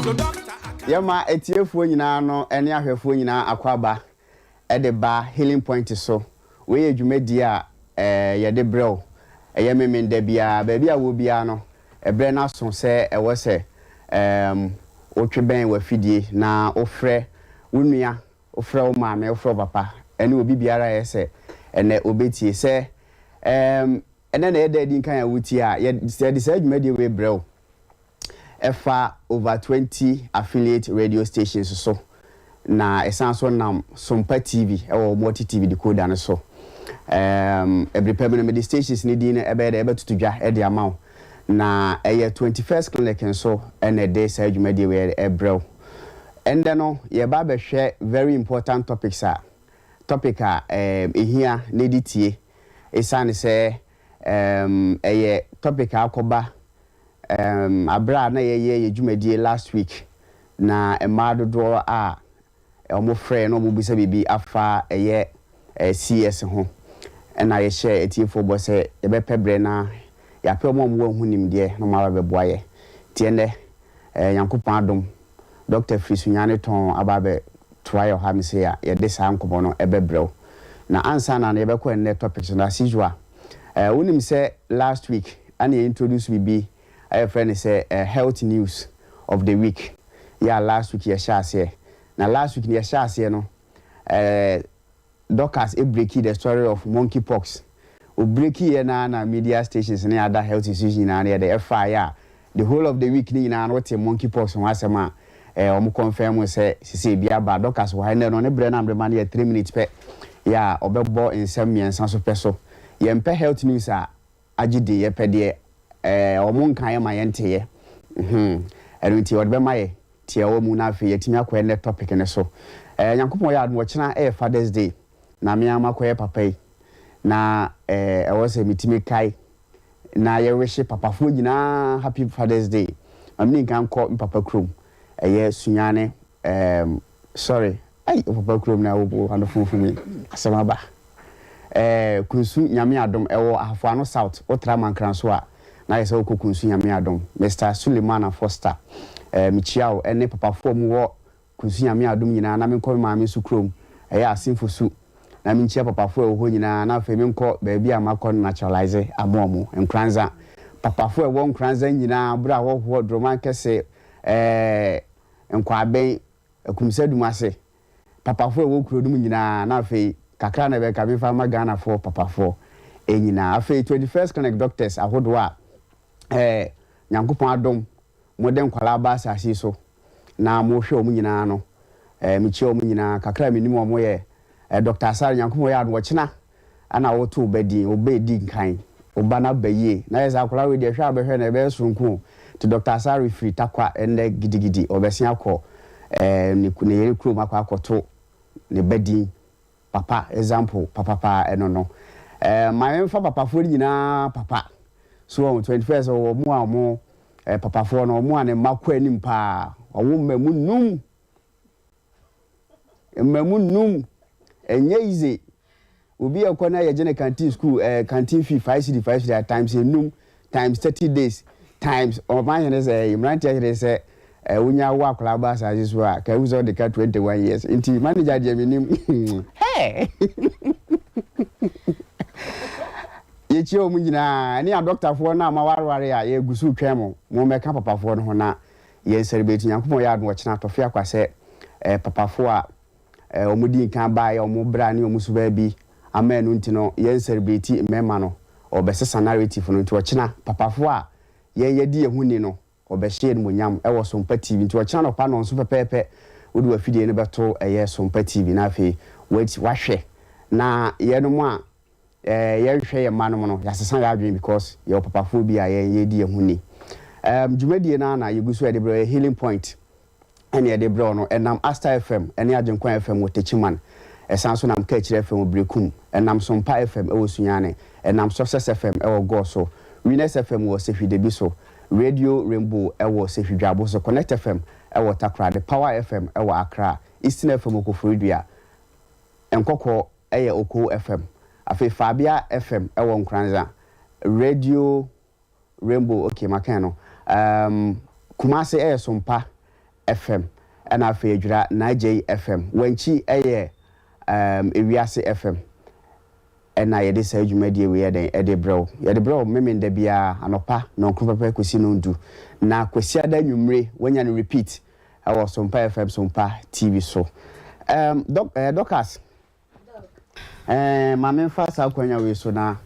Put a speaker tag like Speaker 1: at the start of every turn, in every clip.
Speaker 1: Yɛma atiefoɔ nyinaa no ne ahwɛfoɔ nyinaa akwaaba de ba Healing Point so. Wei yɛ dwumadie a yɛde brɛ wo. Ɛyɛ Memenda biara, baabi a wɔ biara no, ɛberɛ no aso sɛ ɛwɔ sɛ wotwe bɛn w'afidie na wofrɛ wo nua, wofrɛ wo maame, wofrɛ wo papa, ɛne obi biara a ɛyɛ sɛ ɛnɛ obɛtie. Sɛ ɛnɛ na ɛyɛ da adi nkan a wotie a, yɛde saa dwumadie wei brɛ wo. Ɛfa over 20 affiliate radio stations so, na ɛsan so nam Sompa TV ɛwɔ Multi TV decoder no so. Ɛbere pɛ mu no, mede stations ne din no ɛbɛyɛ dɛ ɛbɛtoto dwa ɛde ama wo. Na ɛyɛ 21st Clinic nso ɛna ɛde saa dwumadie wei ɛbrɛ wo. Ɛndɛ no, yɛba abɛhwɛ very important topics a topic a ɛhia na ɛdi tie, ɛsiane sɛ ɛyɛ topic a akɔba abere a na yɛyɛ yɛ dwumadie last week, na mmaa dodoɔ a wɔn frɛ na wɔn bisa biribi afa ɛyɛ CS ho, ɛna yɛhyɛ etiefoɔ bɔ sɛ yɛbɛpɛ brɛ na yɛapɛ wɔn a wɔwɔ ho nimdeɛ na wɔn aba bɛboa yɛ. Tie nnɛ Nyankopɔn adom, Dr. Firi Sunyani tɔn aba abɛtoa yɛ ɔha mi sɛ a yɛde saa nkɔmɔ no ɛbɛbrɛw. Na ansa na yɛbɛkɔ nnɛ topics no, as usual, wonim sɛ last week ana yɛ introduce biribi a yɛfrɛ no sɛ health news of the week. Yɛ a last week yɛhyɛ aseɛ, na last week yɛhyɛ aseɛ no, Dorcas ebreaki the story of monkeypox. Obreaki yɛ na media stations ne other health institutions nyinaa no yɛde ɛfa yɛ a the whole of the week ne nyinaa no, wote monkeypox ho asɛm a wɔn confirm sɛ sisi ebi aba. Dorcas wɔ ha nnɛ no, ne brɛ na mbrɛma no yɛ 3 minutes pɛ yɛ a ɔbɛbɔ nsɛm mmiɛnsa so pɛ so. Yɛmpɛ health news a agye de, yɛpɛ deɛ wɔn nka yɛ ma yɛn te yɛ. Ɛno nti ɔde bɛma yɛ tie wɔ mu, na afei yɛtumi akɔ ɛnɛ topic ne so. Nyankopɔn yɛ adom, ɔkyena ɛyɛ Father's Day, na me ama kɔyɛ papa yi na ɛwɔ sɛ metumi kae na yɛwehye papafoɔ nyinaa happy Father's Day. Maame ne nka nkɔ mpapa kurom, ɛyɛ Sunyane, sorry, ai, papa kurom na wo ano funfun yi asɛm aba, Kunsu Nyame Adom ɛwɔ Ahafoano South. Wotra Mankran so a, na yɛ sɛ wokɔ Kunsu Nyame Adom. Mr Sulemana Foster, mekyia wo ɛne papafoɔ mu wɔ Kunsu Nyame Adom nyinaa. Na menkɔ me maame nso kurom, ɛyɛ Asemfo Su, na menkyia papafoɔ a ɛwɔ hɔ nyinaa. Na afei menkɔ baabi a makɔ naturalize aboɔ mo, Nkranza. Papafoɔ a ɛwɔ Nkranza nyinaa, berɛ a wɔhoɔ Doroman kɛse, Nkwabɛn, Akumsɛ Dumase, papafoɔ a ɛwɔ kuro no mu nyinaa. Na afei kakra na ɛbɛka mefa ma Ghanafoɔ papafoɔ nyinaa. Afei 21st Clinic doctors ahodoɔ a Nyankopɔn adom mode nkwalaa ba asase so na mohwɛ wɔn nyinaa no, mekyia wɔn nyinaa. Kakra a menim wɔn yɛ Dr. Asare. Nyankopɔn yɛ adom, ɔkyena ana woto wo ba din, wo ba edi nkan, wo ba no aba yie na yɛ sɛ akwadaa wei deɛ, hwɛ a bɛhwɛ na ɛbɛyɛ soronko. Nti Dr. Asare firi Takwa ɛnnɛ gidigidi, ɔbɛsen akɔ ne yere kurom akɔ akɔto ne ba din. Papa example papapa ɛno no, ma yɛmfa papafoɔ no nyinaa papa so wɔn 21st wɔ mu a wɔn papafoɔ no, wɔn a ne mma kɔ anim paa, ɔwo mmamu num, mmamu num, ɛnyɛ easy. Obi ɛkɔ na yɛgye ne canteen school canteen fee 5 cedi, 5 cedi times enum times 30 days times ɔman yɛn sɛ mmeranteɛ yɛn sɛ wonya wo akwadaa ba asase so a ka ewu sɛ ɔde ka 21 years. Nti manager deɛ mi nim hɛɛ, yɛkyia wɔn nyinaa ne adɔktafoɔ no a ma wareware a yɛgu so twɛn mo, mo mmɛka papafoɔ no ho na yɛn celebrate. Nyankopɔn yɛ adom, ɔkyena tɔfe akwa sɛ papafoɔ a wɔn di nkan baeɛ, wɔn bra ne wɔn so baabi ama ɛno nti no yɛn celebrate mmarima no, ɔbɛsesa narrative no. Nti ɔkyena papafoɔ a yɛn yɛdi yɛn ho ni no, ɔbɛhyɛ no monyam ɛwɔ Sompa TV. Nti ɔkyena nɔpa no nso pɛpɛɛpɛ, wode wafidie no bɛto ɛyɛ Sompa TV na afei wahwɛ na yɛnom a yɛhwɛ yɛn mma nom no, yɛasesa yɛ adwene because yɛwɔ papafoɔ bi a yɛn yɛdi yɛn ho ni. Dwumadie no na yɛgu so yɛde brɛ Healing Point ɛne yɛde brɛ no, ɛnam Asta FM ɛne Agyenkwa FM wɔ Techiman, ɛsan so nam Kaakyire FM wɔ Berekum, ɛnam Sompa FM ɛwɔ Sunyane, ɛnam Success FM ɛwɔ Gɔɔ, Winners FM wɔ Sehwidebi so, Radio Rainbow ɛwɔ Sehwidwabo so, Connect FM ɛwɔ Takoradi, Power FM ɛwɔ Accra, Eastern FM wɔ Koforidua, Nkɔkɔ ɛyɛ Oko FM, afei Fabia FM ɛwɔ Nkranza, Radio Rainbow, okay, makan no, Kumase ɛyɛ Sompa. FM, ɛna afei Adwira Nagyei FM. Wankyi yɛ um, Ewiase FM. Ɛna yɛde saa dwumadie wei yɛ dɛn ɛde brɛ wo. Yɛde brɛ wo Memenda biara anɔpa nɔnkron pɛpɛ kɔsi nɔndu. Na Kwasiada anwummere woanya no repeat ɛwɔ Sompa FM, Sompa TV so. Um, Doc, eh, Dorcas, Eh, ma menfa saa akwanya wei so na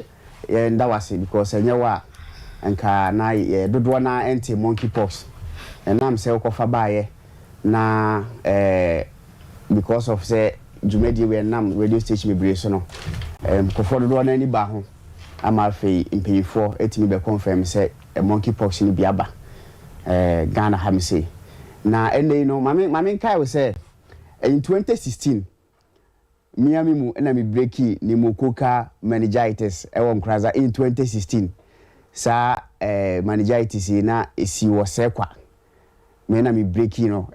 Speaker 1: yɛnda wo ase because ɛnyɛ wo a nka na yɛ dodoɔ no ara nte monkey pox. Ɛnam sɛ wokɔfa baeɛ na eh, because of sɛ dwumadie wei ɛnam radio station bebree so no, eh, nkurɔfoɔ dodoɔ no ani ba ho ama afei mpanyinfoɔ atumi bɛ confirm sɛ monkey pox no bi aba eh, Ghana ha me sei. Na ɛnnɛ yi no, ma me, ma menkae wo sɛ in 2016, Miami mu na me breakii pneumococcal meningitis wɔ Nkoranza in 2016. Saa eh, meningitis yi na esi wɔ Sɛkwa. Me na me breakii no.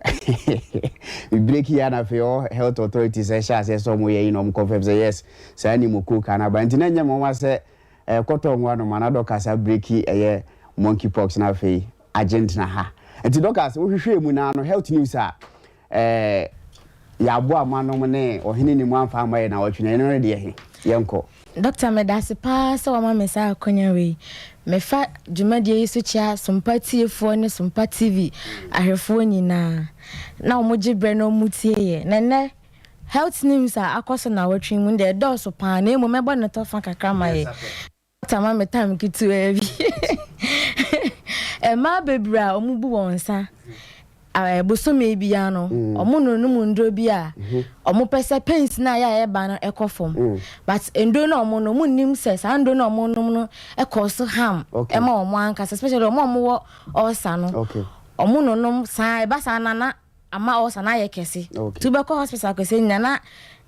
Speaker 1: Me breakii ya na afei all health authorities ɛhyɛ aseɛ sɛ wɔn yɛ yi na wɔn confirm sɛ yes, saa pneumococcal no aba. Nti na ɛnyɛ nwanwa sɛ eh, kɔtɔ nwa no ma na Dorcas abreaki ɛyɛ monkey pox na afei agye ntena ha. Nti Dorcas, wohwehwɛɛ mu naa no health news a Ɛɛ, yɛabɔ amanom ne ɔhene nim amfa amma yɛn naawɔtwe no, ɛno ne deɛ he? Yɛnkɔ.
Speaker 2: Dɔkta medase paa sɛ wama me saa akwanya wei. Mefa dwumadie yi so kyea Sompa tiefoɔ ne Sompa TV ahwɛfoɔ nyinaa na wɔn gye berɛ na wɔn tie yɛ. Na ɛnnɛ health news a akɔ so naawɔtwe yi mu no deɛ ɛdɔɔso paa na mmom mɛbɔ ne tɔfa kakra ma yɛ. Doctor ma me time ketewaa bi. Mmaa bebree a wɔbu wɔn nsa bosome biara no, wɔn nonom nnuro bi a wɔpɛ sɛ pains no a ɛyɛ a ɛba no ɛkɔ fam. But nnuro no a wɔnom, wɔn nnim sɛ saa nnuro no a wɔnom no ɛkɔ so harm ɛma wɔn ankasa, especially wɔn a wɔwɔ ulcer no. Wɔn nonom saa, ɛba saa na na ama ulcer no ayɛ kɛse. Nti wobɛkɔ hospital akɛseɛ nyinaa na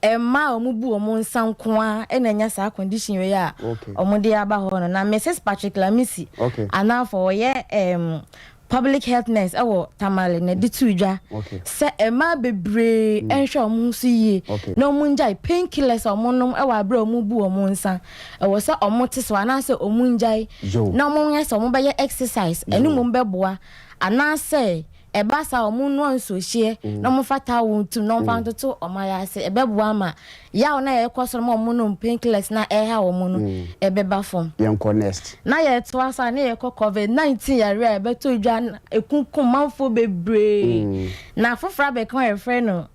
Speaker 2: mmaa a wɔbu wɔn nsa nko ara na anya saa condition wei a wɔde aba hɔ no. Na Mrs Patrick Lamisi Anafo ɔyɛ um, public health nurse wɔ Tamale na ɛde too dwa sɛ mmaa bebree nhwɛ wɔn ho so yie na wɔn ngyae pain killers a wɔnom wɔ abere a wɔbu wɔn nsa. Ɛwɔ sɛ wɔte so anaasɛ wɔn ngyae na wɔnyɛ sɛ wɔbɛyɛ exercise, ɛno mmom bɛboa anaasɛ Ɛba saa a, wɔnnoa nsuohyeɛ na wɔmfa towel ntum na wɔmfa ntoto wɔn ayaase. Ɛbɛboa ama yaw no a ɛrekɔ so no ma wɔnom painkillers no a ɛreha wɔn no ɛbɛba fam.
Speaker 1: Yɛnkɔ next.
Speaker 2: Na yɛtoa so a, na yɛkɔ covid 19 yareɛ a ɛbɛtɔ dwa na ɛkunkum manfoɔ bebree. Na foforɔ abɛka ho a yɛfrɛ no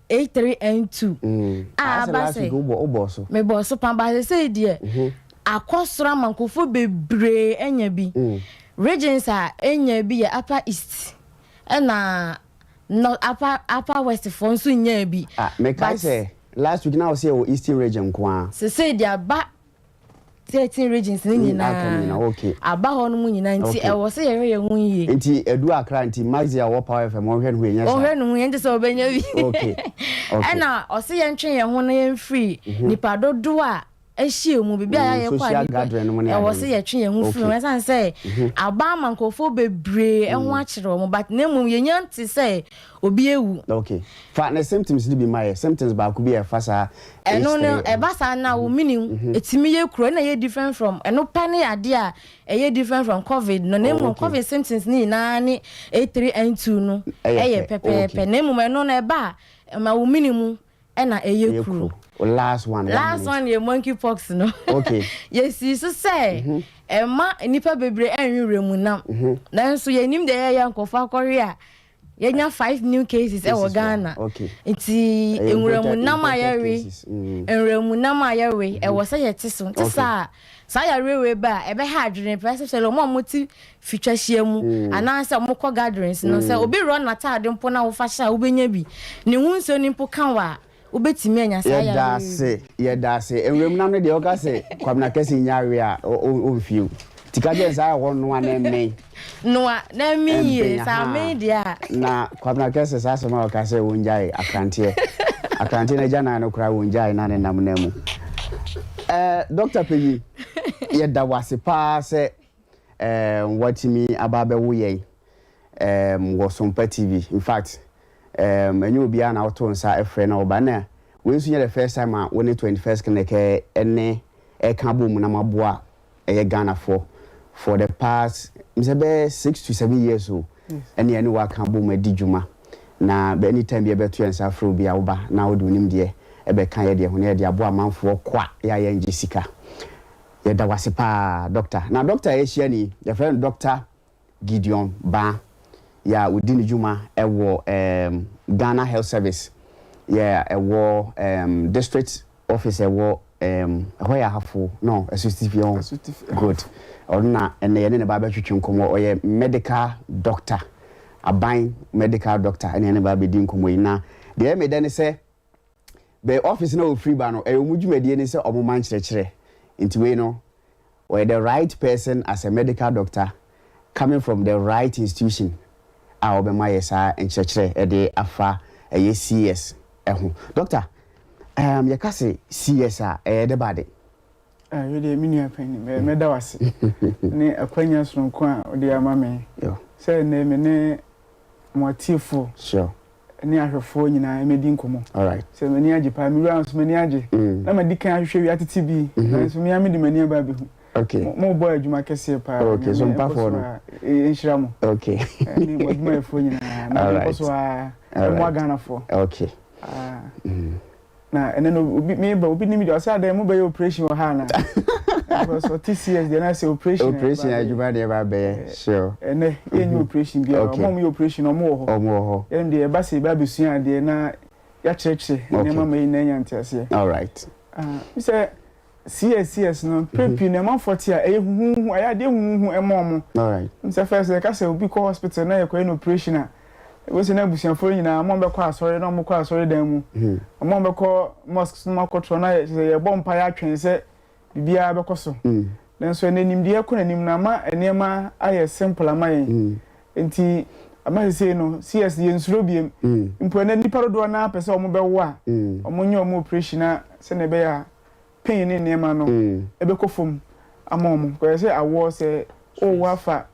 Speaker 2: H3N2 a aba sɛ mebɔɔ so paa but seesei deɛ akɔ soro ama nkurɔfoɔ bebree anya bi. Regions a ɛnyaa bi yɛ Upper East ɛna North, Upper, Upper West foɔ nso nyaa bi.
Speaker 1: Ah, mekae sɛ last week na wo sɛ yɛwɔ Eastern region nko ara.
Speaker 2: Seesei deɛ aba 13 regions no nyinaa aba hɔ nom nyinaa nti ɛwɔ sɛ yɛhwɛ yɛn ho yie.
Speaker 1: Nti ɛdu Accra nti Maxi a ɔwɔ Power FM ɔnhwɛ ne ho yie nyɛ saa?
Speaker 2: Ɔnhwɛ ne ho yie nti sɛ ɔbɛnya bi.
Speaker 1: Okay okay.
Speaker 2: Ɛna ɔse yɛntwe yɛn ho na yɛmfiri nipa dodoɔ a ahyia mu baabi a yɛayɛ kɔ a nipa ɛwɔ sɛ yɛtwe yɛn ho firi ho ɛsiane sɛ aba ama nkurɔfoɔ bebree ho akyere wɔn but na mmom yɛnya nte sɛ obi awu.
Speaker 1: Okay. Fa ne symptoms no bi ma yɛ. Symptoms baako bi a ɛfa saa
Speaker 2: Ɛno no, ɛba saa no a, wo meaning ɛtumi yɛ kuro, ɛna ɛyɛ different from, ɛno pɛ ne adeɛ a ɛyɛ different from covid no, na mmom covid symptoms no nyinaa ne A3N2 no ɛyɛ pɛpɛɛpɛ, na mmom ɛno no ɛba a, ɛma wo mene mu ɛna ɛyɛ kuro.
Speaker 1: Last one.
Speaker 2: Last one yɛ monkey pox no.
Speaker 1: Okay.
Speaker 2: Yɛsii so sɛ ɛma nnipa bebree ɛnwe werɛ mu nam, nanso yɛnim deɛ ɛyɛ nkurɔfoɔ akɔwe a Yɛanya five new cases ɛwɔ Ghana. Nti nwuramu nam a yɛwe, nwuramu nam a yɛwe, ɛwɔ sɛ yɛte so. Nti saa saa yareɛ wei ba a, ɛbɛha adwene paa, especially wɔn a wɔte fitwahyia mu anaasɛ wɔkɔ gatherings no. Sɛ obi worɔ n'ataade mpo na wofa hyɛ a, wobɛnya bi. Ne ho nsuo no mpo ka wo a, Wobɛtumi anya saa yareɛ yi bi.
Speaker 1: Yɛda ase, yɛda ase. Nwuram nam no deɛ woka sɛ Kwabena Kɛse nnya awe a, ɔmfie o. Nti ka kyerɛ no saa ɛhɔ noa na ɛmmen.
Speaker 2: Noa na ɛmmen yie, sɛ amen deɛ a.
Speaker 1: Na Kwabena Kɛse saa asɛm a ɔka sɛ wɔngyae akranteɛ, akranteɛ no agyanan no koraa wɔngyae na ne nam no amu. Eh, Dɔkta Panyin, yɛda wo ase paa sɛ eh, woatumi aba abɛwo yɛn eh, wɔ Sompa TV. In fact, Erm ɛnyɛ obiara na woto nsa frɛ na ɔba na wei nso nyɛ the first time a wo ne 21st clinic ɛne ɛka abɔ mu na moaboa ɛyɛ Ghanafoɔ for the past mesɛ bɛyɛ 6 to 7 years o ɛne ɛne wo aka abɔ mu adi dwuma. Na anytime bi yɛbɛto yɛn nsa afrɛ wo bi a woba na wode wo nimdeɛ ɛbɛka yɛ deɛ ho na yɛde aboa amanfoɔ kwa yɛ a yɛngye sika. Yɛda wo ase paa Doctor. Na doctor a yɛahyia no yi, yɛfrɛ no Doctor Gideon Baah yɛ a ɔdi ne dwuma wɔ um, Ghana Health Service yɛ a ɛwɔ um, district office ɛwɔ um, ɛhɔ yɛ Ahafo no Asutifi ho. Good. Ɔno na ɛnɛ yɛne ne ba bɛtwetwe nkɔmmɔ. Ɔyɛ medical doctor, aban medical doctor ɛne yɛne ba bɛdi nkɔmmɔ yi. Na deɛ ɛyɛ me dɛ ne sɛ bɛ office na ɔfiri ba no, ɛyɛ wɔn dwumadie ne sɛ wɔn ma nkyerɛkyerɛ. Nti wei no, ɔyɛ the right person as a medical doctor coming from the right institution a ɔbɛma yɛ saa nkyerɛkyerɛ de afa ɛyɛ CS ho. Doctor, um, yɛka se CS a, ɛyɛ dɛ ba de?
Speaker 3: Ah, wei deɛ me nua panyin, mɛda wo ase ne akwanya sononko a wode ama me sɛ nnɛ me ne mo atiefoɔ ne ahwɛfoɔ nyinaa mɛdi nkɔmmɔ. Sɛ m'ani agye paa, me wura nso m'ani agye. Na madi kan ahwehwɛ wi atete bi, nanso me ara mede m'ani aba abɛhu. Mo bɔ adwuma kɛseɛ paa.
Speaker 1: Okay, so
Speaker 3: Nyame nkɔ
Speaker 1: mpafoɔ
Speaker 3: so
Speaker 1: no.
Speaker 3: a nhyira mo. Ɛne mo adwumayɛfoɔ nyinaa. Na nkɔ so a ɛmmoa Ghanafoɔ. Ah. Na ɛnɛ no obi meba obi nim deɛ ɔsɛ adɛn mo bɛyɛ operation wɔ ha ana? Because ɔte CS deɛ na sɛ operation.
Speaker 1: Operation adwuma deɛ ba bɛyɛ sure.
Speaker 3: Ɛnɛ yɛnyɛ operation biara. Ɔmo a ɔmo yɛ operation ɔmo wɔ hɔ.
Speaker 1: Ɔmo wɔ hɔ.
Speaker 3: Yɛn deɛ yɛba sɛ yɛba abɛsua adeɛ na yɛakyerɛkyerɛ nneɛma ma yɛn nyinaa anya nteaseɛ.
Speaker 1: All right.
Speaker 3: Ah, sɛ CS CS no mpere pii no ɛmanfoɔ te a ɛyɛ huhuuhu, ɛyɛ adeɛ huhuuhu ɛma ɔmo.
Speaker 1: All right.
Speaker 3: Sɛ first yɛka sɛ obi kɔ hospital na yɛkɔyɛ no operation a, ɛwɔ sɛ na abusuafoɔ nyinaa ɔmo a bɛkɔ asɔre na ɔmo kɔ asɔre dan mu, ɔmo a bɛkɔ mosque na ɔmo akɔtɔ na yɛ sɛ yɛbɔ mpaeɛ atwɛn sɛ biribiara bɛkɔ so. Nanso ɛnɛ nimdeɛ kɔ n'anim na ama nneɛma ayɛ simple ama yɛn. Nti ama sesei no CS yɛnsuro biem. Mpo ɛnɛ nnipa dodoɔ naa pɛ sɛ ɔmo bɛwo a, ɔmo nyɛ ɔmo operation na sɛnea ɛbɛyɛ a pain ne nneɛma no ɛbɛkɔ fam ama ɔmo. Kɔyɛ sɛ awoɔ sɛ wowo afa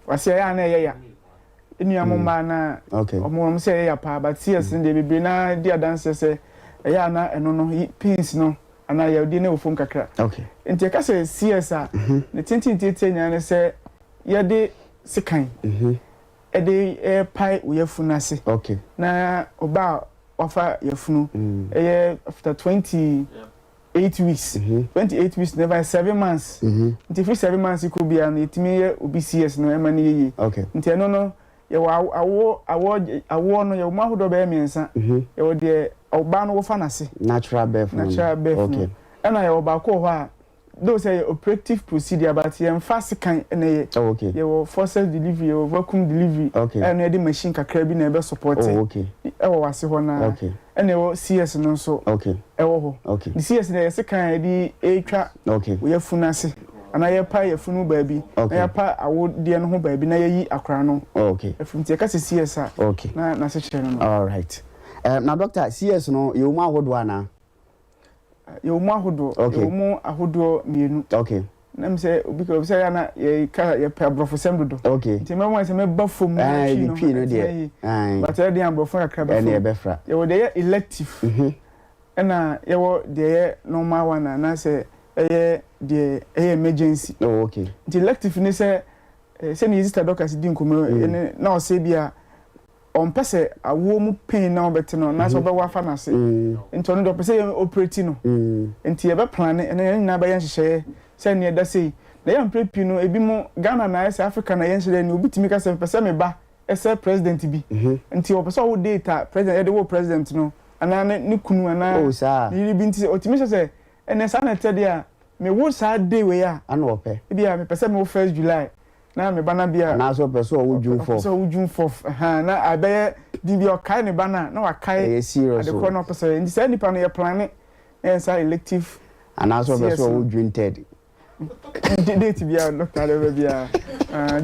Speaker 3: wase ɛyɛ a na ɛyɛ ya. Nnua mo mmaa na ɔmo wɔn sɛ ɛyɛ ya paa, but CS no deɛ bebree naa di adanseɛ sɛ ɛyɛ a na ɛno no pains no anaa yawdie no wɔ fam kakra. Nti yɛka sɛ CS a, ne tenten tietie nyinaa ne sɛ yɛde sekan ɛde ɛpae wo yafunu ase na ɔbaa a wafa yafunu ɛyɛ after 28 weeks, 28 weeks never 7 months. Nti firi 7 months kɔ biara no yɛtumi yɛ obi CS no ɛma no yɛ yie. Nti ɛno no yɛwɔ awoɔ awoɔ awoɔ no yɛwɔ mu ahodoɔ bɛyɛ mmiɛnsa. Yɛwɔ deɛ ɔbaa no wofa n'ase.
Speaker 1: Natural birth
Speaker 3: no. Natural birth no. Ɛna yɛwɔ baako wɔ hɔ a though sɛ yɛ operative procedure but yɛmfa sekan na ɛyɛ. Yɛwɔ forceps delivery, yɛwɔ vacuum delivery. Ɛno yɛde machine kakra bi na ɛbɛ support. Ɛwɔ w'ase hɔ naa. Ɛna ɛwɔ CS no nso ɛwɔ hɔ. Ne CS no yɛ sekan a yɛde retwa wo yafunu ase anaa yɛpa yafunu mu baabi na yɛapa awodeɛ no ho baabi na yɛyi akora no afiri. Nti yɛka sɛ CS a na n'asekyerɛ no no.
Speaker 1: All right. Na doctor, CS no yɛwɔ mu ahodoɔ anaa?
Speaker 3: Yɛwɔ mu ahodoɔ. Yɛwɔ mu ahodoɔ mmienu. Na mi sɛ obi ka obi sɛ yɛ na yɛka yɛpɛ aborɔfosɛm dodo. Nti mɛma sɛ mɛba fam na twi no
Speaker 1: twi no deɛ.
Speaker 3: But ɛyɛ deɛ aborɔfo kakra bɛ fam. Yɛwɔ deɛ yɛ elective. Ɛna yɛwɔ deɛ yɛ normal one anaasɛ ɛyɛ deɛ ɛyɛ emergency.
Speaker 1: Oh, okay.
Speaker 3: Nti elective ne sɛ sɛnea yɛ sister Dorcas di nkɔmmɔ ɛne na ɔsɛ bi a ɔmpɛ sɛ awoɔ mu pain na ɔbɛte no anaasɛ ɔbɛwɔ afa n'ase. Nti ɔno deɛ ɔpɛ sɛ yɛ operate no. Nti yɛbɛ plan ɛna yɛn nyinaa bɛyɛ nhyehyɛeɛ sɛ nea ɛda sei. Na yɛ mpere pii no ebi mo Ghana na ayɛ sɛ Africa na yɛn hyɛ ni obi tumi ka sɛ pɛ sɛ me ba ɛsɛ president bi. Nti ɔpɛ sɛ ɔwo date a president yɛde wo president no anaa ne kunu anaa ne yere bi. Nti ɔtumi hyɛ sɛ ɛnɛ saa na ɛtɛ deɛ a mewo saa day wei a
Speaker 1: Ana ɔpɛ.
Speaker 3: Ebi a mepɛ sɛ mewo 1st July na me ba na bi a
Speaker 1: Anaasɛ ɔpɛ sɛ ɔwo June
Speaker 3: ɔpɛ
Speaker 1: 4.
Speaker 3: Sɛ ɔwo June 4th na abɛyɛ din bi a ɔkae ne ba no a na wakae
Speaker 1: Ɛyɛ serious o.
Speaker 3: adekorɔ na ɔpɛ sɛ. Nti saa nipa no yɛ plan na yɛn saa elective
Speaker 1: Anaasɛ ɔpɛ
Speaker 3: CS
Speaker 1: sɛ
Speaker 3: no.
Speaker 1: ɔwo June 3rd.
Speaker 3: Date biara doctor de bɛ biara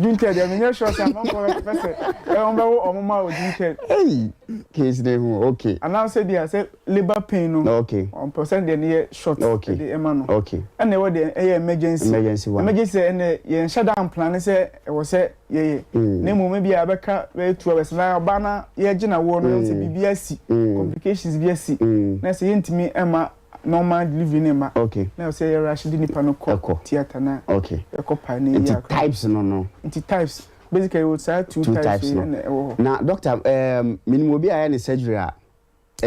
Speaker 3: June 3rd deɛ menyɛ sure sɛ amanfoɔ bɛpɛ sɛ wɔn bɛwo ɔmo ma wɔ June 3rd.
Speaker 1: Hey, case ne ho okay.
Speaker 3: Anaasɛ bi a sɛ labour pain no ɔmpɛ sɛ deɛ no yɛ short ɛde ɛma no. Ɛna ɛwɔ deɛ ɛyɛ emergency.
Speaker 1: Emergency one.
Speaker 3: Emergency sɛ ɛnɛ yɛnhyɛ da mplan sɛ ɛwɔ sɛ yɛyɛ na mmom ebi a bɛka bɛyɛ 2 hours na ɔbaa na yɛgye na woɔ no sɛ biribi asi, complications bi asi na sɛ yɛntumi ɛma normal delivery ne ma na ɛwɔ sɛ yɛ rush de nipa no kɔ
Speaker 1: Ɛkɔ.
Speaker 3: theatre na yɛkɔ pa na yɛyi
Speaker 1: Nti
Speaker 3: akora.
Speaker 1: types no.
Speaker 3: Nti types. Basically yɛwɔ saa two
Speaker 1: Two
Speaker 3: types
Speaker 1: types
Speaker 3: wei
Speaker 1: no.
Speaker 3: na ɛwɔ hɔ.
Speaker 1: Na doctor, menim obi a yɛ ne surgery a,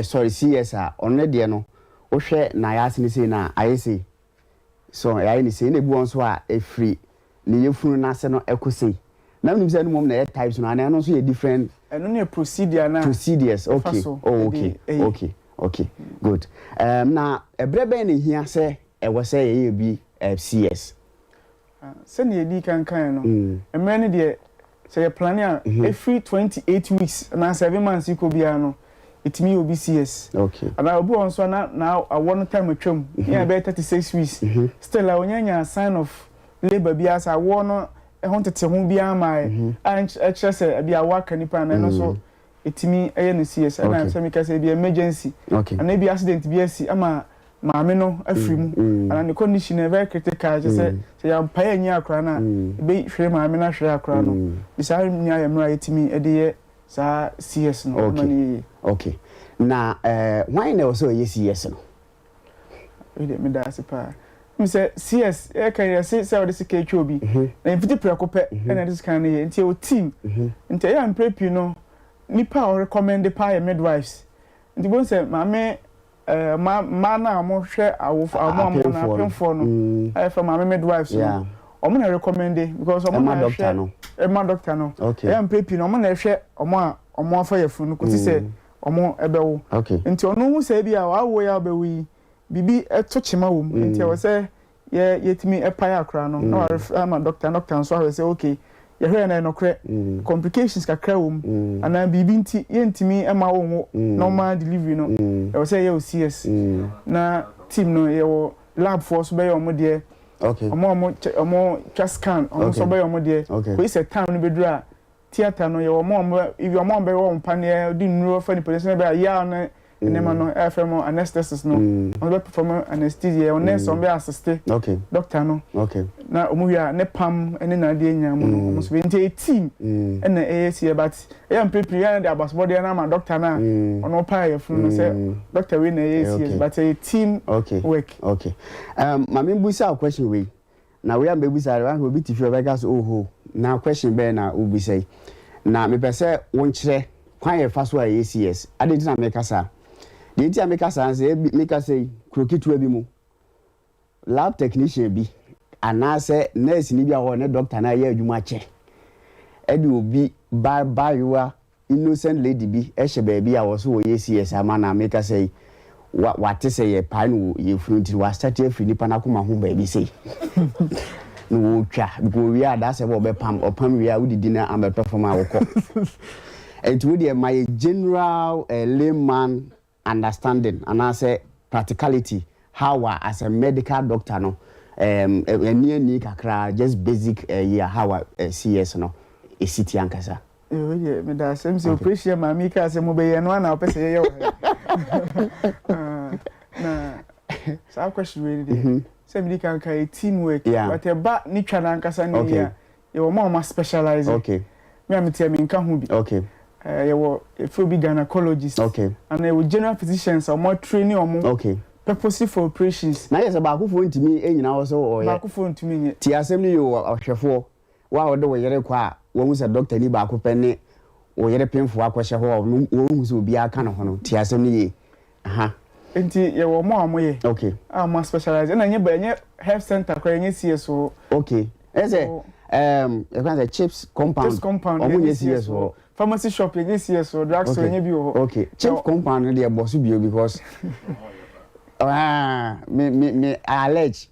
Speaker 1: sorry, CS a, ɔno ne deɛ no, wohwɛ n'ayaase no sei no a, ayɛ sei. So yɛayɛ ne sei, na ebi wɔ nso a ɛfiri ne yafunu n'ase no ɛkɔ sei. Na menim sɛ ɛno mmom na ɛyɛ types no, anaa ɛno nso yɛ different?
Speaker 3: Ɛno ne yɛ procedure no a
Speaker 1: Procedures,
Speaker 3: yɛfa
Speaker 1: okay.
Speaker 3: so
Speaker 1: Oh,
Speaker 3: de
Speaker 1: okay,
Speaker 3: ɛyɛ.
Speaker 1: Okay, good. Na ɛberɛ bɛn na ehia sɛ ɛwɔ sɛ yɛyɛ bi CS?
Speaker 3: Sɛnea yɛdii kan kaeɛ no, mmerɛ no deɛ sɛ yɛ plane a, ɛfiri 28 weeks anaa 7 months yi kɔ biara no, ɛtumi yɛ obi CS. Anaa obi wɔ hɔ nso a na na awɔ no time atwam, yɛn a ɛbɛyɛ 36 weeks, still a ɔnya nya sign of labour biara sɛ awoɔ no ɛho ntete ho biara maaɛ a ɛkyerɛ sɛ ebi awoɔ aka nipa no, ɛno nso ɛtumi ɛyɛ no CS. Ɛna sɛ meka sɛ ebi emergency anaa ebi accident bi asi ama maame no afiri mu anaa ne condition no very critical, kyerɛ sɛ sɛ yɛampae anyi akora no a, ɛbɛhwere maame no, ahwere akora no. Nti saa nyinaa yɛ mmerɛ a yɛtumi de yɛ saa CS no ama no yie.
Speaker 1: Okay, na hwan na ɛwɔ sɛ ɔyɛ CS no?
Speaker 3: Wei deɛ meda ase paa. Wonim sɛ CS yɛka yɛse sɛ wɔde sika atwa obi na mfiti prɛko pɛ ɛna yɛde sika no yɛ, nti yɛwɔ team. Nti ɛyɛ a mprɛ pii no nipa a ɔrecommend paa yɛ midwives. Nti bohu sɛ maame mmaa mmaa no a wɔhwɛ awofo wɔn a wɔn no apemfoɔ no a yɛfrɛ maame midwives no, wɔn na recommend because wɔn na ɛhwɛ ɛma doctor no. Ɛyɛ mprɛ pii no wɔn na ɛhwɛ wɔn a wɔn afa yafunu no kɔsi sɛ wɔn ɛbɛwo. Nti ɔno hu sɛ ebi a wawo yi a ɔbɛwo yi biribi ɛto kyema wɔ mu, nti ɛwɔ sɛ yɛ yɛtumi ɛpae akora no na waref ama doctor, doctor nso ahwɛ sɛ okay, yɛhwɛ na ɛnokorɛ complications kakra wɔ mu anaa biribi nti yɛntumi ɛma wo nwo normal delivery no, ɛwɔ sɛ yɛyɛ o CS. Na team no yɛwɔ lab foɔ so bɛyɛ ɔmo deɛ, ɔmo a ɔmo kyɛ ɔmo twa scan, ɔmo nso bɛyɛ ɔmo deɛ kòyi sɛ time no bɛduru a theatre no, yɛwɔ ɔmo a ɔmo ibi ɔmo a ɔmo bɛyɛ wɔn paneɛ de nnuro fa nipa sɛ ɛbɛyɛ yaw ne nneɛma no ɛfɛ mo anesthetists no, ɔmo bɛ perform anesthesia, yɛwɔ nurse ɔmo bɛ assist doctor no na ɔmo wie a ne pam ne n'adeɛ nyinaa mu no ɔmo nso bɛ. Nti ɛyɛ team ɛna ɛyɛ sie, but ɛyɛ mpepere yɛn de abasobɔdeɛ no ama doctor no a ɔno ɔpaa yɛ funu no sɛ doctor wei na ɛyɛ sie, but ɛyɛ team work.
Speaker 1: Okay, maame, mbusa wo question wei, na wei a mbɛbusa de wahwɛ obi te fie ɔbɛka so, oho, na question bɛyɛ na wobisa yi, na mepɛ sɛ wonkyerɛ kwan yɛ fa so a ɛyɛ CS ade. Nti na meka saa deɛ, nti a meka saa sɛ ebi meka sɛ yi kuro ketewa bi mu lab technician bi anaasɛ nurse ni bi a wɔwɔ ne doctor na ɛyɛ adwuma kyɛ ɛde obi ba baayewa innocent lady bi ɛhyɛ baabi a wɔso wɔyɛ CS ama, na meka sɛ yi wa wate sɛ yɛ paa no wɔ yɛfunu, nti wasate afiri nipa n'akoma ho baabi sei na wɔretwa because owie a dasɛ bɛ ɔbɛpam, ɔpam wie a wodidi na ambɛtɔ fam a wokɔ. Nti wo deɛ ma yɛ general layman understanding anaasɛ practicality, how a as a medical doctor no ani ani kakra, just basic yi a how a CS no esi ti ankasa.
Speaker 3: Wei deɛ meda asɛm sɛ operation maame yi kaa sɛ mobɛyɛ no ana wopɛ sɛ yɛyɛ wɔ ha na saa question wei deɛ sɛ mede kan ka yɛ team work, but ɛba ne twa no ankasa ne yie a, yɛwɔ ma ɔma specialize. Me a meteɛ menka ho bi. Yɛwɔ yɛfrɛ obi gynecologist ana yɛwɔ general physicians a ɔmo train ɔmo purposely for operations.
Speaker 1: Na yɛ sɛ baakofoɔ ntumi nyina hɔ sɛ ɔyɛ.
Speaker 3: Baakofoɔ ntumi nyɛ.
Speaker 1: Ti asɛm no yɛ o, ɔhwɛfoɔ wo a wɔde wo yere kɔ a wɔhu sɛ dɔkta ni baako pɛ ne wo yere pemfoɔ akɔhyɛ hɔ a ɔno wɔhu sɛ obiara ka ne ho no, ti asɛm no yie aha.
Speaker 3: Nti yɛwɔ ɔmo a ɔmo yɛ a ɔmo specialize, ɛna nyɛ ba ɛnyɛ health center koraa, ɛnyɛ CS wɔ.
Speaker 1: Okay, ɛyɛ sɛ yɛka sɛ chips compound.
Speaker 3: Chips compound.
Speaker 1: Ɔmo nyɛ
Speaker 3: yɛnyɛ
Speaker 1: CS wɔ.
Speaker 3: Pharmacy shop yɛnyɛ CS wɔ, drug store yɛnyɛ bi wɔ hɔ.
Speaker 1: Okay, chips compound no deɛ bɔ so bio because me allege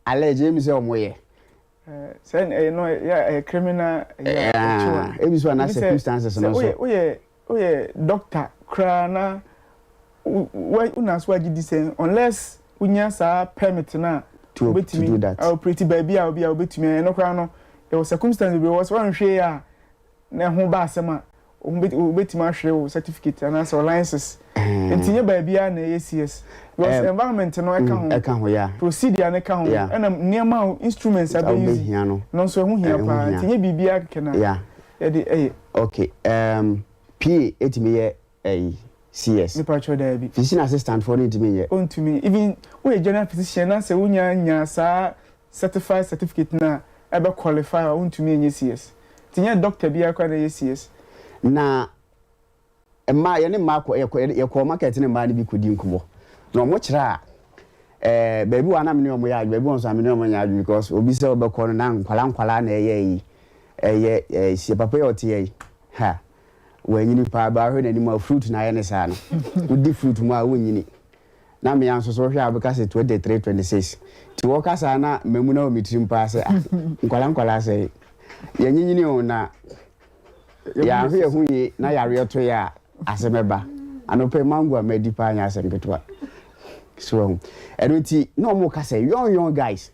Speaker 1: emi sɛ ɔmo yɛ.
Speaker 3: Sɛ ɛyɛ no ɛyɛ ɛyɛ criminal ɛyɛ
Speaker 1: Ah, ebi so ana circumstances no
Speaker 3: sɛ
Speaker 1: so.
Speaker 3: Woyɛ doctor koraa na wo wona so agye di sɛ unless wonya saa permit no a
Speaker 1: To do that.
Speaker 3: Operate baabi a obi a wobɛtumi ayɛ no koraa no, yɛwɔ circumstance bebree wɔ sɛ woanhwɛ yie a na ɛho ba asɛm a wobɛtumi ahwere wo certificate anaasɛ wo license. Nti nyɛ baabiara na ɛyɛ CS because environment no ɛka ho.
Speaker 1: Ɛka ho ya.
Speaker 3: Procedure no ka ho. Ɛna nneɛma a instruments a bɛuse
Speaker 1: wobɛhia no.
Speaker 3: No nso ɛho hia
Speaker 1: Ɛho
Speaker 3: paa.
Speaker 1: hia.
Speaker 3: Nti nyɛ biribiara kɛkɛ na yɛde ɛyɛ.
Speaker 1: Okay, PA etumi yɛ ɛyi CS?
Speaker 3: Nipa kyerɛ daabi.
Speaker 1: Physician assistant foɔ no ntumi nyɛ?
Speaker 3: Ɔntumi. Even woyɛ general physician na sɛ wonya nya saa certified certificate na ɛbɛ qualify a, wontumi nyɛ CS. Nti nyɛ doctor biara koraa na ɛyɛ CS.
Speaker 1: Na mmaa, yɛne mmaa kɔ, yɛkɔ, yɛkɔɔ market ne mmaa no bi kɔdi nkɔmmɔ. Na wɔn kyerɛ a, ɛɛ, baabi wɔ a na me ne wɔn yɛ adwene, baabi wɔ nso a me ne wɔn nyɛ adwene because obi sɛ ɔbɛkɔ no na nkwadaa nkwadaa na ɛyɛ yi, ɛyɛ, ɛɛ, sie papa yi a ɔte yɛ yi, ha, wanyini paa, baa hwɛ n'anim a fruit na ayɛ ne saa no, wodi fruit mu a wonyini. Na me ara nso so wohwɛ a wobɛka sɛ 23, 26. Nti wɔka saa na mamu no wɔ me tirim paa sɛ ah, nkwadaa nkwadaa sɛn, yɛnyinyini o na Yɛanhwɛ yɛn ho yie na yareɛ to yɛ a, asɛm bɛba. Anɔpa yi mango a madi paa nyɛ asɛm ketewa. So wahu. Ɛno nti na wɔn ka sɛ young young guys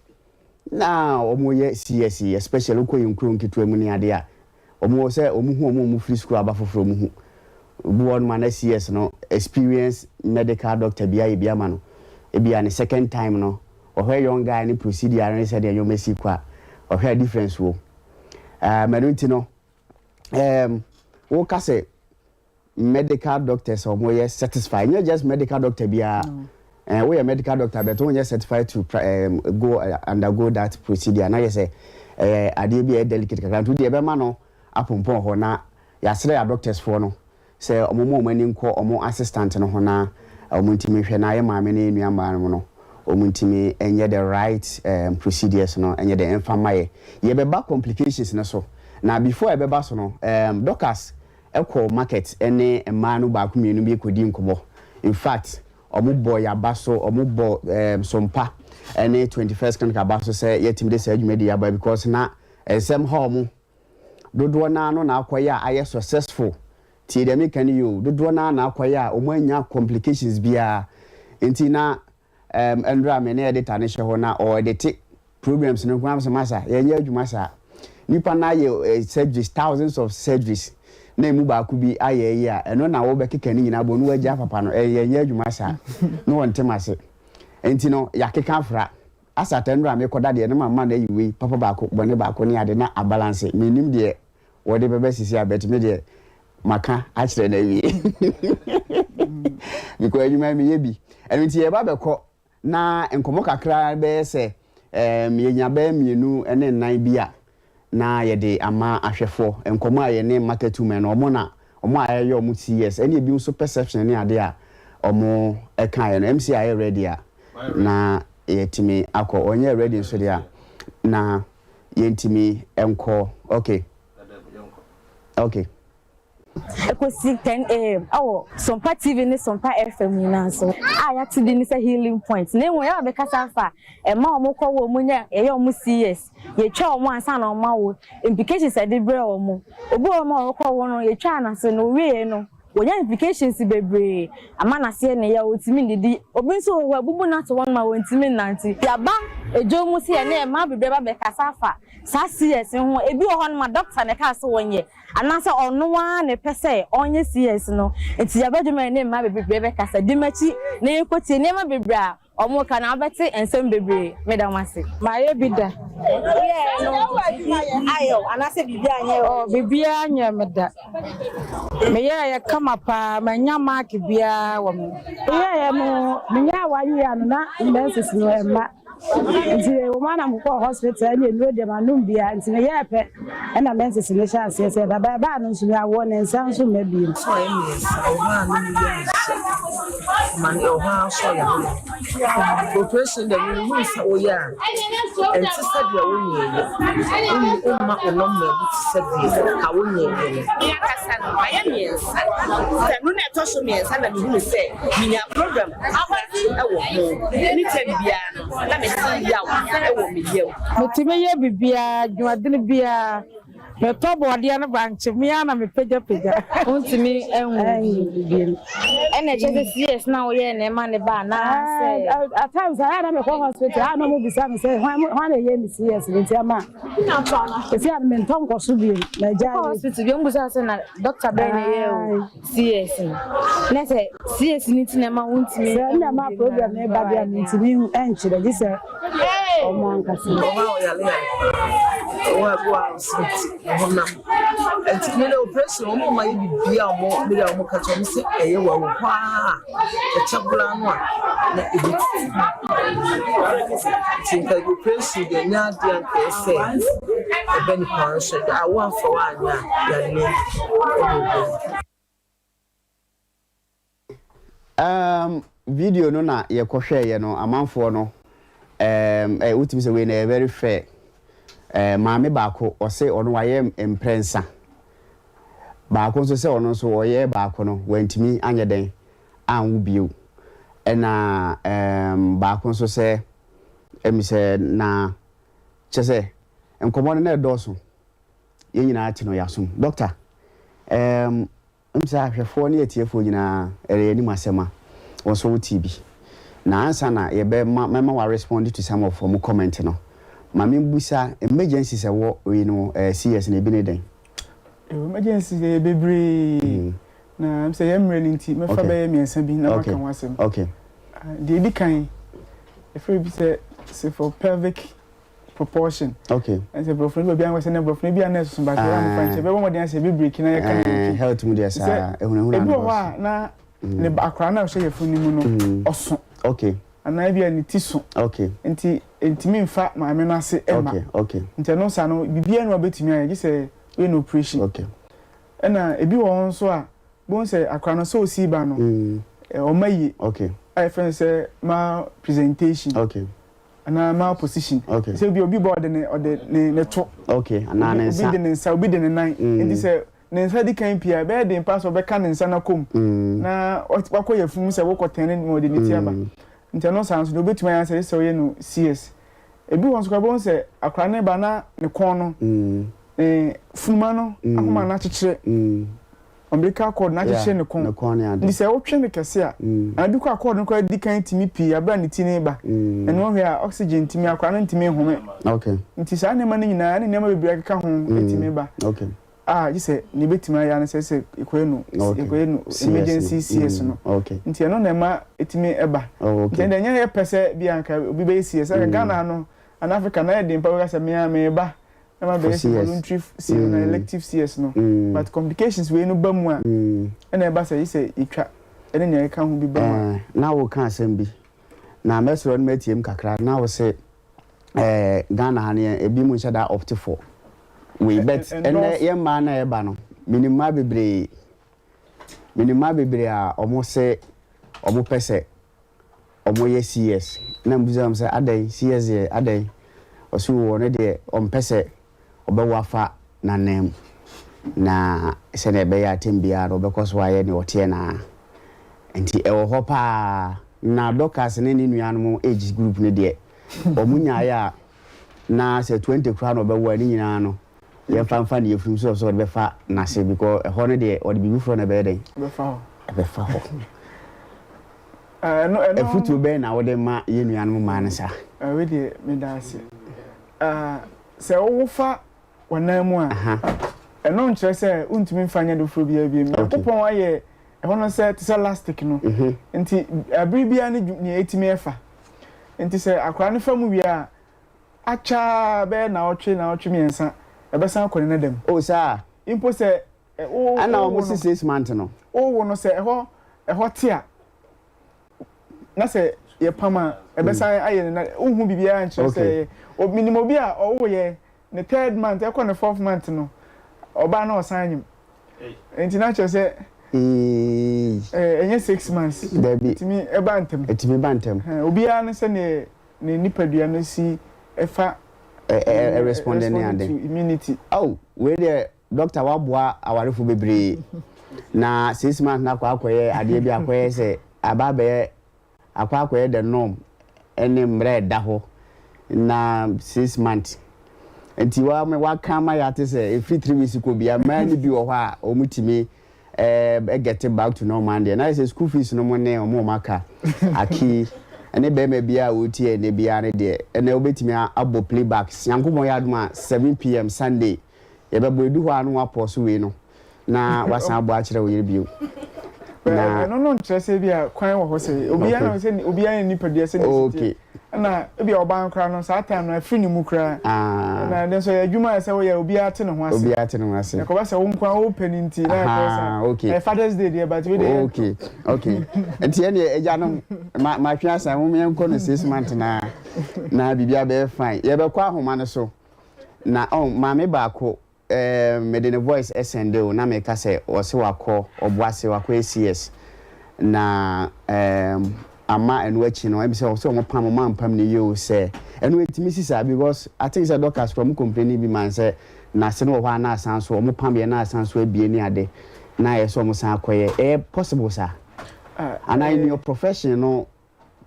Speaker 1: na wɔn yɛ CS especially wokɔ yɛn nkuro nketewa mu ne adeɛ a wɔn sɛ wɔn hu wɔn a wɔn firi sukuu aba foforɔ wɔn hu. Obi wɔ hɔnom a na CS no experience medical doctor bi ayɛ bi ama no. Ebia ne second time no ɔhwɛ young guy ne procedure ne sɛdeɛ nneɛma si kɔ a ɔhwɛ a difference wɔ mu. Um, ɛno nti no, um, woka sɛ medical doctors a wɔyɛ certified, nyɛ just medical doctor biara. No. Eh, woyɛ medical doctor but wonyɛ certified to um, go uh, undergo that procedure. Na yɛ sɛ ɛyɛ adeɛ bi a ɛyɛ delicate kakra nti wodeɛ ɛbɛma no apompɔn hɔ na yɛasrɛ yɛ doctors foɔ no sɛ wɔmma wɔn ani nkɔ wɔn assistant no ho na wɔn ntumi nhwɛ na yɛ maame ne yɛ nua mmaa nom no wɔn ntumi nyɛ the right procedures no nyɛ dɛn mfa mma yɛ. Yɛbɛba complications no so na before yɛbɛba so no Dorcas kɔɔ market ne mmaa no baako mmienu bi kɔdii nkɔmmɔ in fact wɔn bɔ yɛn aba so wɔn bɔ Sompa ne 21st Clinic aba so sɛ yɛatumi de saa dwumadi yi aba because na nsɛm ha wɔn. Dodoɔ no ara no na akɔyɛ a ayɛ successful, tie deɛ meka no yie o, dodoɔ no ara na akɔyɛ a wɔn annya complications biara, nti na ɛɛm ɛnora me ne editor no hyɛ hɔ na ɔredete programs no nko ara sɛ masa yɛnyɛ adwuma saa, nipa no ayɛ eh, surgeries, thousands of surgeries na emu baako bi ayɛ yi a ɛno na wobɛkeka ne nyinaa bɔ no wagya papa no, ɛyɛ yɛnyɛ adwuma saa na wɔnte m'ase, nti no yɛakeka afra. Asa ta nnora a mekɔda deɛ na mama no ayi wei papa baako bɔne baako ne ade na abalanse mennim deɛ wɔde bɛba sisi a but me deɛ maka akyerɛ no awie because adwuma yi meyɛ bi ɛno nti yɛba bɛkɔ na nkɔmmɔ kakra bɛyɛ sɛ um, yɛnya bɛyɛ mmienu ne nnan bi a na yɛde ama ahwɛfoɔ, nkɔmmɔ a yɛne market women no, wɔn na wɔn a ɛyɛ wɔn TS ɛne ebi nso perception ne adeɛ a wɔn kaeɛ no, MC ayɛ ready a na yɛtumi akɔ, ɔnyɛ ready nso deɛ a na yɛntumi nkɔ, okay, okay.
Speaker 2: Ɛkɔsi 10am wɔ Sompa TV ne Sompa FM nyinaa so a yɛato din sɛ Healing Point. Na mmom yɛaba bɛkasa afa mma a wɔkɔ wɔ mu nya yɛyɛ wɔn CS, yɛtwa wɔn ansa na wɔawo, implications a ɛde brɛ wɔn. Obi wɔ hɔ a ɔrekɔ wo no, yɛtwaa no ase no, ɔwieeɛ no, wɔnya implications bebree, ama n'aseɛ ne yɛ, ɔntumi nnidi. Obi nso wɔ hɔ a, abubu no ato hɔ nom a ɔntumi nnante. Yɛaba dwom mu sɛ yɛne mmaa bebree ba bɛkasa afa saa CS ho. Ebi wɔ hɔ nom a, dɔkta na ɛkaa sɛ wɔnyɛ. Anaasɛ ɔno ara na ɛpɛ sɛ ɔnyɛ CS no nti yɛabɛdwene ma yɛne mmaa bebree bɛkasa. Di m'akyi na yɛnkɔtie nneɛma bebree a wɔreka na wobɛte nsɛm bebree. Meda mo ase.
Speaker 4: Mayɛ bi da.
Speaker 2: Woyɛɛ no biribi ayɛ wo anaasɛ biribi anyɛ wo?
Speaker 4: Oh, biribiara nyɛɛ me da. Meyɛeɛ kama paa, mannya mark biara wɔ me. Meyɛeɛ no, menyaa one year no na menses no ɛmma. Nti ɛwɔ mu a na mekɔɔ hospital ɛne nnuro deɛ manom biara nti meyɛɛ pɛ ɛna menses no hyɛ aseɛ sɛ ɛba ba ɛbaa no nso me awoɔ ne nsa nso mma bio.
Speaker 5: Sɛ ɔyɛ mmiɛnsa ɛwɔ hɔ a ne mu yɛ nhyɛ ma no ɛwɔ hɔ a nso ɔyɛ ho operation dɛ no hu sɛ woyɛ a ɛnte sɛ deɛ wonyɛɛyɛ womma wo nɔmma bi te sɛ deɛ ka wonyɛɛyɛ no.
Speaker 6: Me ankasa no mayɛ mmiɛnsa sɛ no na ɛtɔ so mmiɛnsa na mehunu sɛ menya program kakra wɔ ho. Ne tɛm biara no, na mete yaw wɔ me yam.
Speaker 4: Metumi yɛ biribiara, adwumadene biara. Metɔ bɔɔdeɛ ne bankye, me ara na mepagyapagya.
Speaker 2: Wontumi nwo bio. Ɛna ɛkyerɛ sɛ CS na woyɛɛ na ɛma no ba anaasɛ?
Speaker 4: At times ayɛ a na mekɔ hospital a na wɔbisa me sɛ hwan na ɛyɛɛ me CS no nti ama seesei a mentɔ nkɔ so bio. Magyae.
Speaker 2: Wokɔ hospital bio wɔbisa wo sɛ na doctor bɛn na ɛyɛɛ wo? CS no na sɛ CS no nti na ɛma wontumi.
Speaker 4: Sɛ ɛna ɛma problem no ba deɛ mentumi nkyerɛ gye sɛ ɔmo ankasa.
Speaker 5: Ɔhɔ a ɔyare a ɔwɔ a bi wɔ a ɔsɛ ti ɔhonam Nti me na operation wɔn ma yɛ biribi a wɔn mede a wɔn ka kyerɛ wɔn sɛ ɛyɛ wɔ wɔ hɔ a ɛkyɛ koraa no a na ebi tutu. Nti nka operation deɛ nyɛ adeɛ a nka ɛsɛ ɛbɛ nipa nso awo afa wɔ anyɛ a yareɛ ɛna ɛbɛ.
Speaker 1: Um video no na yɛkɔ hwɛɛyɛ no amanfoɔ no um eh wotumi sɛ wei na ɛyɛ very fair eh maame baako ɔse ɔno wayɛ mprɛnsa baako nso sɛ ɔno nso ɔyɛ baako no wantumi anyɛ dɛn anwo bio ɛna um baako nso sɛ ɛmi sɛ na kyɛ sɛ nkɔmmɔ no na ɛdɔɔso yɛn nyinaa te no yɛasom doctor um Wonim sɛ ahwɛfoɔ ne atiefoɔ nyinaa ɛyɛ yɛn anim asɛm a, wo nso wotee bi. Na ansa na yɛbɛma mɛma wa respond to some of wɔn comment no, ma menbusa, emergencies a ɛwɔ wei no eh, CS no ebi ne dɛn?
Speaker 3: Emergencies deɛ yɛ bebree, na sɛ yɛn mmerɛ no nti mɛfa bɛyɛ mmiɛnsa bi na maka ho asɛm. Deɛ ɛdi kan, yɛfrɛ bi sɛ cephalopelvic proportion.
Speaker 1: Okay.
Speaker 3: Ɛsɛ borɔfo no baabi anwɔ sɛ ne borɔfo no bi a na ɛsoso ba sɛ yɛn nkyɛn bɛbɔ mmɔden asɛ ebi break na yɛka ne
Speaker 1: twi. Health mu deɛ saa ehunahuna
Speaker 3: ebi wɔ hɔ a na ne ba akwaraa na ɔhyɛ yɛfunu no mu no ɔso.
Speaker 1: Okay.
Speaker 3: Anaa ebi a ne ti so.
Speaker 1: Okay.
Speaker 3: Nti ntumi nfa maame no ase ɛma.
Speaker 1: Okay okay.
Speaker 3: Nti ɛno saa no biribiara na ɔbɛtumi ayɛ gye sɛ oyɛ no operation.
Speaker 1: Okay.
Speaker 3: Ɛna ebi wɔ hɔ nso a bohu sɛ akwaraa no sɛ osi ba no ɔma yie.
Speaker 1: Okay.
Speaker 3: A yɛfrɛ no sɛ mal presentation.
Speaker 1: Okay.
Speaker 3: Anaa mal position.
Speaker 1: Okay.
Speaker 3: Sɛ obi obi bɔ ɔde ne ɔde ne ne to.
Speaker 1: Okay. Anaa ne nsa.
Speaker 3: Obi de ne nsa obi de ne nan. Nti sɛ ne nsa di kan pii a ɛbɛyɛ den paa sɛ ɔbɛka ne nsa no akɔ mu. Na wakɔ yafunu sɛ wokɔ tɛn ne ma ɔde ne ti aba. Nti ɛno saa nso deɛ obetumi ayɛ sɛ sɛ ɔyɛ no CS. Ebi wɔ nso koraa wobɛhu sɛ akwadaa no ba na ne kɔn no ne funuma no ahoma no akyekyere. Umbilical cord no akyekyere ne kɔn. Nti sɛ wotwe no kɛse a, anaa bi koraa cord no koraa di kan tumi pii bere a ne ti no reba. Ɛno ɔhwɛ a oxygen ntumi, akwadaa no ntumi nhome. Nti saa nneɛma no nyinaa ne nneɛma bebree a ɛkeka ho tumi ba a gye sɛ nea ebetumi ayɛ ara ne sɛ sɛ yɛkɔyɛ no yɛkɔyɛ no emergency CS no. Nti ɛno na ɛma etumi ba. Nti ɛno deɛ ɛnyɛ yɛ pɛ sɛ bi a anka obi bɛyɛ CS. Anka Ghana ha no anaa Africa no ayɛ den paa wobɛka sɛ me ara mereba na ma bɛyɛ sɛ voluntary CS na elective CS no but complications wei no ba mu a ɛna ɛba sɛ sɛ yɛtwa ɛne nea ɛka ho bi ba mu a.
Speaker 1: Na woka asɛm bi na mɛsrɛ no matie mu kakra na wo se eh, Ghana ha no yɛn ebi mu nhyɛ da opt for wei but ɛnɛ yɛn mmaa na ɛba no menim mmaa bebree menim mmaa bebree a wɔn se wɔn pɛ sɛ wɔyɛ CS na mebisa wɔn sɛ adɛn CS deɛ adɛn ɔse oo ɔno deɛ ɔmpɛ sɛ ɔbɛwo afa n'anan mu na sɛdeɛ ɛbɛyɛ a tɛm biara no ɔbɛkɔ so ayɛ deɛ ɔteɛ no ara nti ɛwɔ hɔ paa na Dorcas ne ne nuanom age group no deɛ wɔn nyaeɛ a na sɛ 20 koraa na ɔbɛwo a ne nyinaa no Yɛmfa mfa ne yafunu so sɛ ɔde bɛfa n'ase because ɛhɔ no deɛ ɔde biribi foforɔ na ɛbɛyɛ dɛn?
Speaker 3: Ɛbɛfa hɔ.
Speaker 1: Ɛbɛfa hɔ. Afutuo bɛn na wode ma yɛn nuanom mmaa no saa?
Speaker 3: Wei deɛ meda ase. Sɛ wowo fa w'anan mu a, ɛno nkyerɛ sɛ wontumi mfa nyɛ ade foforɔ biara bio. Nyankopɔn ayɛ ɛhɔ no sɛ te sɛ lastic no. Nti bere biara ne nea ɛtumi ɛfa. Nti sɛ akwadaa no fa mu wie a, Akyɛ ara bɛyɛ naawɔtwe, naawɔtwe miɛnsa, ɛbɛsan akɔ ne nada mu.
Speaker 1: Oh saa?
Speaker 3: Mpo sɛ wo
Speaker 1: Ɛna
Speaker 3: wo
Speaker 1: wɔn
Speaker 3: wo
Speaker 1: si
Speaker 3: no,
Speaker 1: 6 month no.
Speaker 3: wo wo no sɛ ɛhɔ ɛhɔ te a, na sɛ yɛ pam a, ɛbɛsan ayɛ ne nada, wonhu biribiara nkyerɛ sɛ ɛyɛ. O menim obi a ɔwoeɛ ne third month ɛkɔ ne fourth month no, ɔbaa na ɔsan nyem. Nti na kyerɛ sɛ
Speaker 1: Eeii.
Speaker 3: ɛnyɛ 6 months.
Speaker 1: Dabi.
Speaker 3: Ɛtumi ɛba ntɛm.
Speaker 1: Ɛtumi ba ntɛm.
Speaker 3: Obiara ne sɛdeɛ ne nipadua no si fa
Speaker 1: Ɛ-ɛ-ɛ-respond ne ade.
Speaker 3: to immunity.
Speaker 1: Oh, wei deɛ doctor waboa awarefo bebree. Na 6 months no akɔ akɔyɛ adeɛ bi akɔyɛ sɛ aba abɛyɛ akɔ akɔyɛ the norm ɛne mmerɛ ɛda hɔ na 6 months. Nti wa waka ama yɛate sɛ ɛfiri 3 weeks kɔ bia mmaa no bi wɔ hɔ a wɔtumi ɛɛ get back to normal deɛ na yɛ sɛ school fees no mo ne ɔmo ɔmo aka aki ɛne bɛrima biara a wɔtie ɛnɛ biara ne deɛ ɛnɛ wobɛtumi abɔ playback. Nyankopɔn yɛ adom a, 7 p.m. Sunday yɛbɛbɔ edu hɔ a no wapɔ so wei no na wasan abɔ akyerɛ wo yere bio. Na
Speaker 3: ɛno no nkyerɛ sɛ bi a kwan wɔ hɔ sɛ obiara na sɛ obiara ne nipadua sɛ ne si teɛ. Ɛna ebia ɔbaa no koraa no saa time no afiri ne mu koraa.
Speaker 1: Ah.
Speaker 3: Ɛna ɛde nso ɛyɛ adwuma a ɛsɛ woyɛ obiara te ne ho ase.
Speaker 1: Obiara te ne ho ase.
Speaker 3: Ɛkɔba sɛ wo nko ara wopɛ no nti na ɛkɔyɛ saa.
Speaker 1: Okay.
Speaker 3: Ɛyɛ Father's Day deɛ but wei deɛ yɛntɔ.
Speaker 1: Okay okay nti ɛneɛ agyanom ma matwe asan mom yɛnkɔ no 6 months na na biribiara bɛyɛ fine. Yɛbɛkɔ ahoma no so na oh maame baako Ehm mede ne voice sɛnde wo na meka sɛ ɔse wakɔ ɔboase wakɔ ACS na ehm ama ɛno akyi no ɛmi sɛ ɔse ɔmo pam ɔmo ampam ne yie o sɛ ɛno ɛtumi si saa because I think sɛ doctors koraa ɔmo complaini bi man sɛ nase no wɔ hɔ a na asan so ɔmo pam yɛ na asan so abie ne ade na ayɛ sɛ ɔmo san akɔyɛ ɛyɛ possible saa anaa in your profession no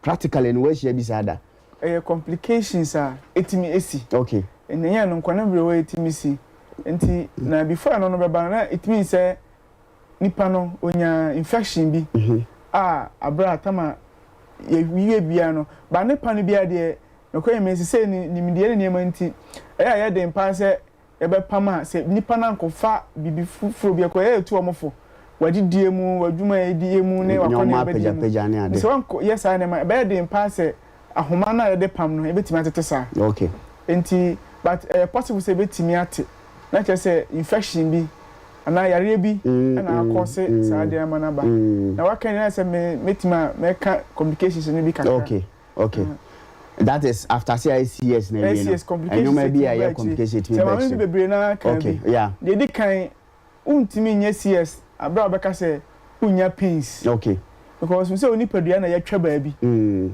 Speaker 1: practically no wahyia bi saa da?
Speaker 3: Ɛyɛ complications a ɛtumi ɛsi.
Speaker 1: Okay.
Speaker 3: Ɛnyɛ ɛno nko na bebree wɔ hɔ a ɛtumi si. Nti na before ɛno no bɛba no na it means sɛ nipa no ɔnya infection bi a aberɛ a tama yɛwie biara no ba ne pa no biara deɛ nokorɛ nyame sesei no nimdeɛ ne nneɛma nti ɛyɛ a ɛyɛ den paa sɛ yɛbɛpam a, sɛ nnipa no ankɔfa biribi foforɔ bi a, ɛkɔ yɛ tu wɔn fo, w'adidie mu, w'adwuma a yɛdi mu ne w'akɔneaba di mu. Nti sɛ wankɔyɛ saa nneɛma, ɛbɛyɛ den paa sɛ ahoma no a yɛde pam no, yɛbɛtumi atete saa.
Speaker 1: Okay.
Speaker 3: Nti, but ɛyɛ possible sɛ ɛbɛtumi ate, na kyerɛ sɛ infection bi anaa yareɛ bi na akɔse saa adeɛ ama no aba. Na waka nyinaa sɛ me mɛtumi a mɛka complications no bi kakra.
Speaker 1: Okay. Okay. That is after sɛ ayɛ CS na awie no.
Speaker 3: CS complications
Speaker 1: Nneɛma bi a ɛyɛ complications etumi
Speaker 3: ba
Speaker 1: akyire.
Speaker 3: Sɛ maame bi bebree naa kan
Speaker 1: Okay,
Speaker 3: bi.
Speaker 1: yeah.
Speaker 3: Deɛ edi kan, wontumi nyɛ CS abere a wɔbɛka sɛ wonnya pains.
Speaker 1: Okay.
Speaker 3: Because sɛ wo nipadua na yɛatwa baabi.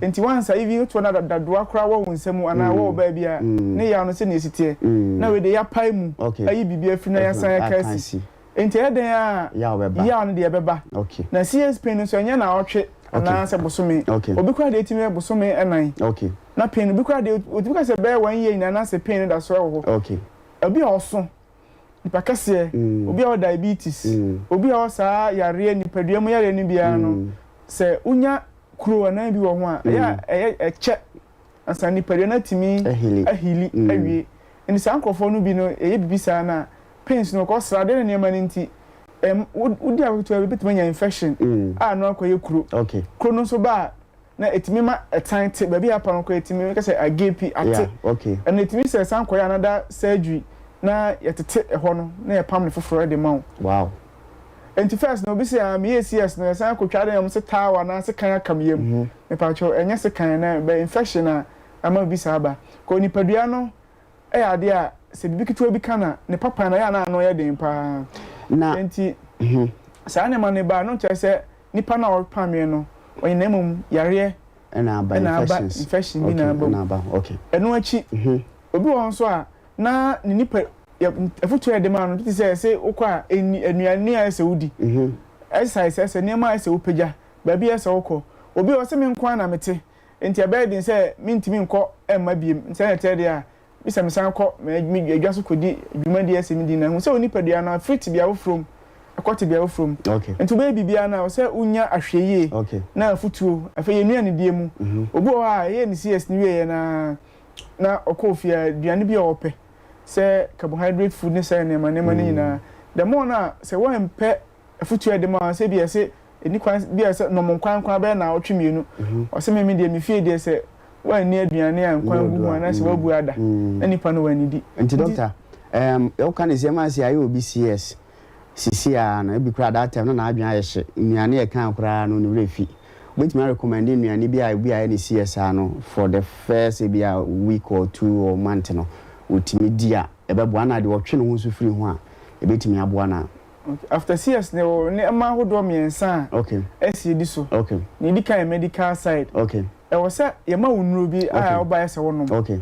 Speaker 3: Nti once a even wotoɔ na dadoa koraa wɔ wo nsa mu anaa wɔ wo baabi a, ne yaw no sɛnea esi teɛ. Na wei deɛ yɛapae mu ayi biribi afiri na yɛasan aka asi. Enti ɛyɛ dɛn ara a,
Speaker 1: Yaw bɛba.
Speaker 3: yaw no deɛ ɛbɛba.
Speaker 1: Okay.
Speaker 3: Na CS pain no nso, ɛnyɛ naawɔtwe
Speaker 1: Okay.
Speaker 3: anaasɛ bosome.
Speaker 1: Okay.
Speaker 3: Obi koraa deɛ ɛtumi yɛ bosome nnan.
Speaker 1: Okay.
Speaker 3: Na pain no, obi koraa deɛ ɔtumi ka sɛ ɛbɛyɛ one year nyinaa na sɛ pain no da so wɔ hɔ.
Speaker 1: Okay.
Speaker 3: Obi a ɔso, nipa kɛseɛ, obi a ɔwɔ diabetes, obi a ɔwɔ saa yareɛ, nipadua mu yareɛ no biara no, sɛ wonya kuro anaa bi wɔ ho a, ɛyɛ a ɛyɛ ɛkyɛ ansa nipadua no atumi ahili awie. Nti saa nkurɔfoɔ no bi no, yɛyɛ biribi saa no a, pains no, kɔ sradeɛ ne nneɛma no nti, ɛm, wodi akotoa bi, bɛtumi anya infection a ano akɔyɛ kuro. Kuro no nso ba a, na ɛtumi ma ɛtan te, baabi a apa no koraa ɛtumi, ka sɛ agepi, ate. Ɛno ɛtumi sɛ ɛsan kɔyɛ another surgery na yɛtete ɛhɔ no na yɛpam no foforɔ de ma wo.
Speaker 1: Wow.
Speaker 3: Nti first no obi se ah meyɛɛ CS no yɛsan kotwa adɛn ɔmo se towel anaa sekan aka me yam. Mepakyɛw ɛnyɛ sekan na ɛbɛ infection a ama biribi saa aba. Kɔ nipadua no yɛ adeɛ a sɛ biribi ketewa bi ka no a ne papa no ɛyɛ a na ano yɛ den paa.
Speaker 1: Na.
Speaker 3: Nti saa nneɛma no ba a no nkyerɛ sɛ nipa no a ɔrepameɛ no ɔyɛ na mmom yareɛ
Speaker 1: ɛna aba
Speaker 3: ɛna aba
Speaker 1: infections.
Speaker 3: infection bi
Speaker 1: Okay
Speaker 3: na aba
Speaker 1: ɛna
Speaker 3: mu.
Speaker 1: aba okay.
Speaker 3: Ɛno akyi obi wɔ hɔ nso a na ne nipa yɛ afotu a yɛde ma no te sɛ sɛ wokɔ a ɛni nnuane a ɛsɛ wodi, exercise ɛsɛ nneɛma a ɛsɛ wopagya, baabi a ɛsɛ wokɔ. Obi wɔ hɔ sɛ me nko ara na mete nti ɛbɛyɛ den sɛ mentumi nkɔ mma biem nti sɛ ɛteɛ deɛ a bi sɛ mesan kɔ me adwa so kɔdi dwumadi a ɛsɛ medi na hu sɛ wo nipadua no afiri tebea foforɔ mu ɛkɔ tebea foforɔ mu. Nti wobɛyɛ biribiara no a ɛwɔ sɛ wonya ahwɛyie na afotuo. Afei yɛn nnuanedie mu, obi wɔ hɔ a ɛyɛɛ ne CS no wieeɛ no ara na ɔkɔɔ fie a aduane bi a ɔpɛ sɛ carbohydrate food ne saa nneɛma nneɛma no nyinaa the more no a sɛ wɔmpɛ afutuo a yɛde ma sɛ bi ɛsɛ ɛni kwan bi a sɛ nom nkwan nkwan bɛyɛ naawɔtwe mmienu ɔsɛ me me deɛ me fie deɛ sɛ wɔanni aduane a nkwan gu ho anaasɛ wabu ada na nipa no wannidi.
Speaker 1: Nti doctor, um, woka ne sɛ ɛma sɛ ayɛ obi CS Sisi ara no, ebi koraa that time na n'adwene ayɛ hye, nnuane a ɛkaa koraa no ne werɛ fi. Wobɛtumi a recommend nnuane bi a obi a ayɛ ne CS a no for the first ebi a week or two or month no, ɔtumi di a ɛbɛboa anaa deɛ ɔtwe ne ho nso firi ho a, ɛbɛtumi aboa no a.
Speaker 3: Okay, after CS no yɛwɔ nneɛma ahodoɔ mmiɛnsa a
Speaker 1: Okay.
Speaker 3: ɛsɛ yɛdi so.
Speaker 1: Okay.
Speaker 3: Nea ɛdi kan yɛ medical side.
Speaker 1: Okay.
Speaker 3: Ɛwɔ sɛ yɛma wo nnuro bi a
Speaker 1: Okay.
Speaker 3: wobaeɛ sɛ wonom.
Speaker 1: Okay.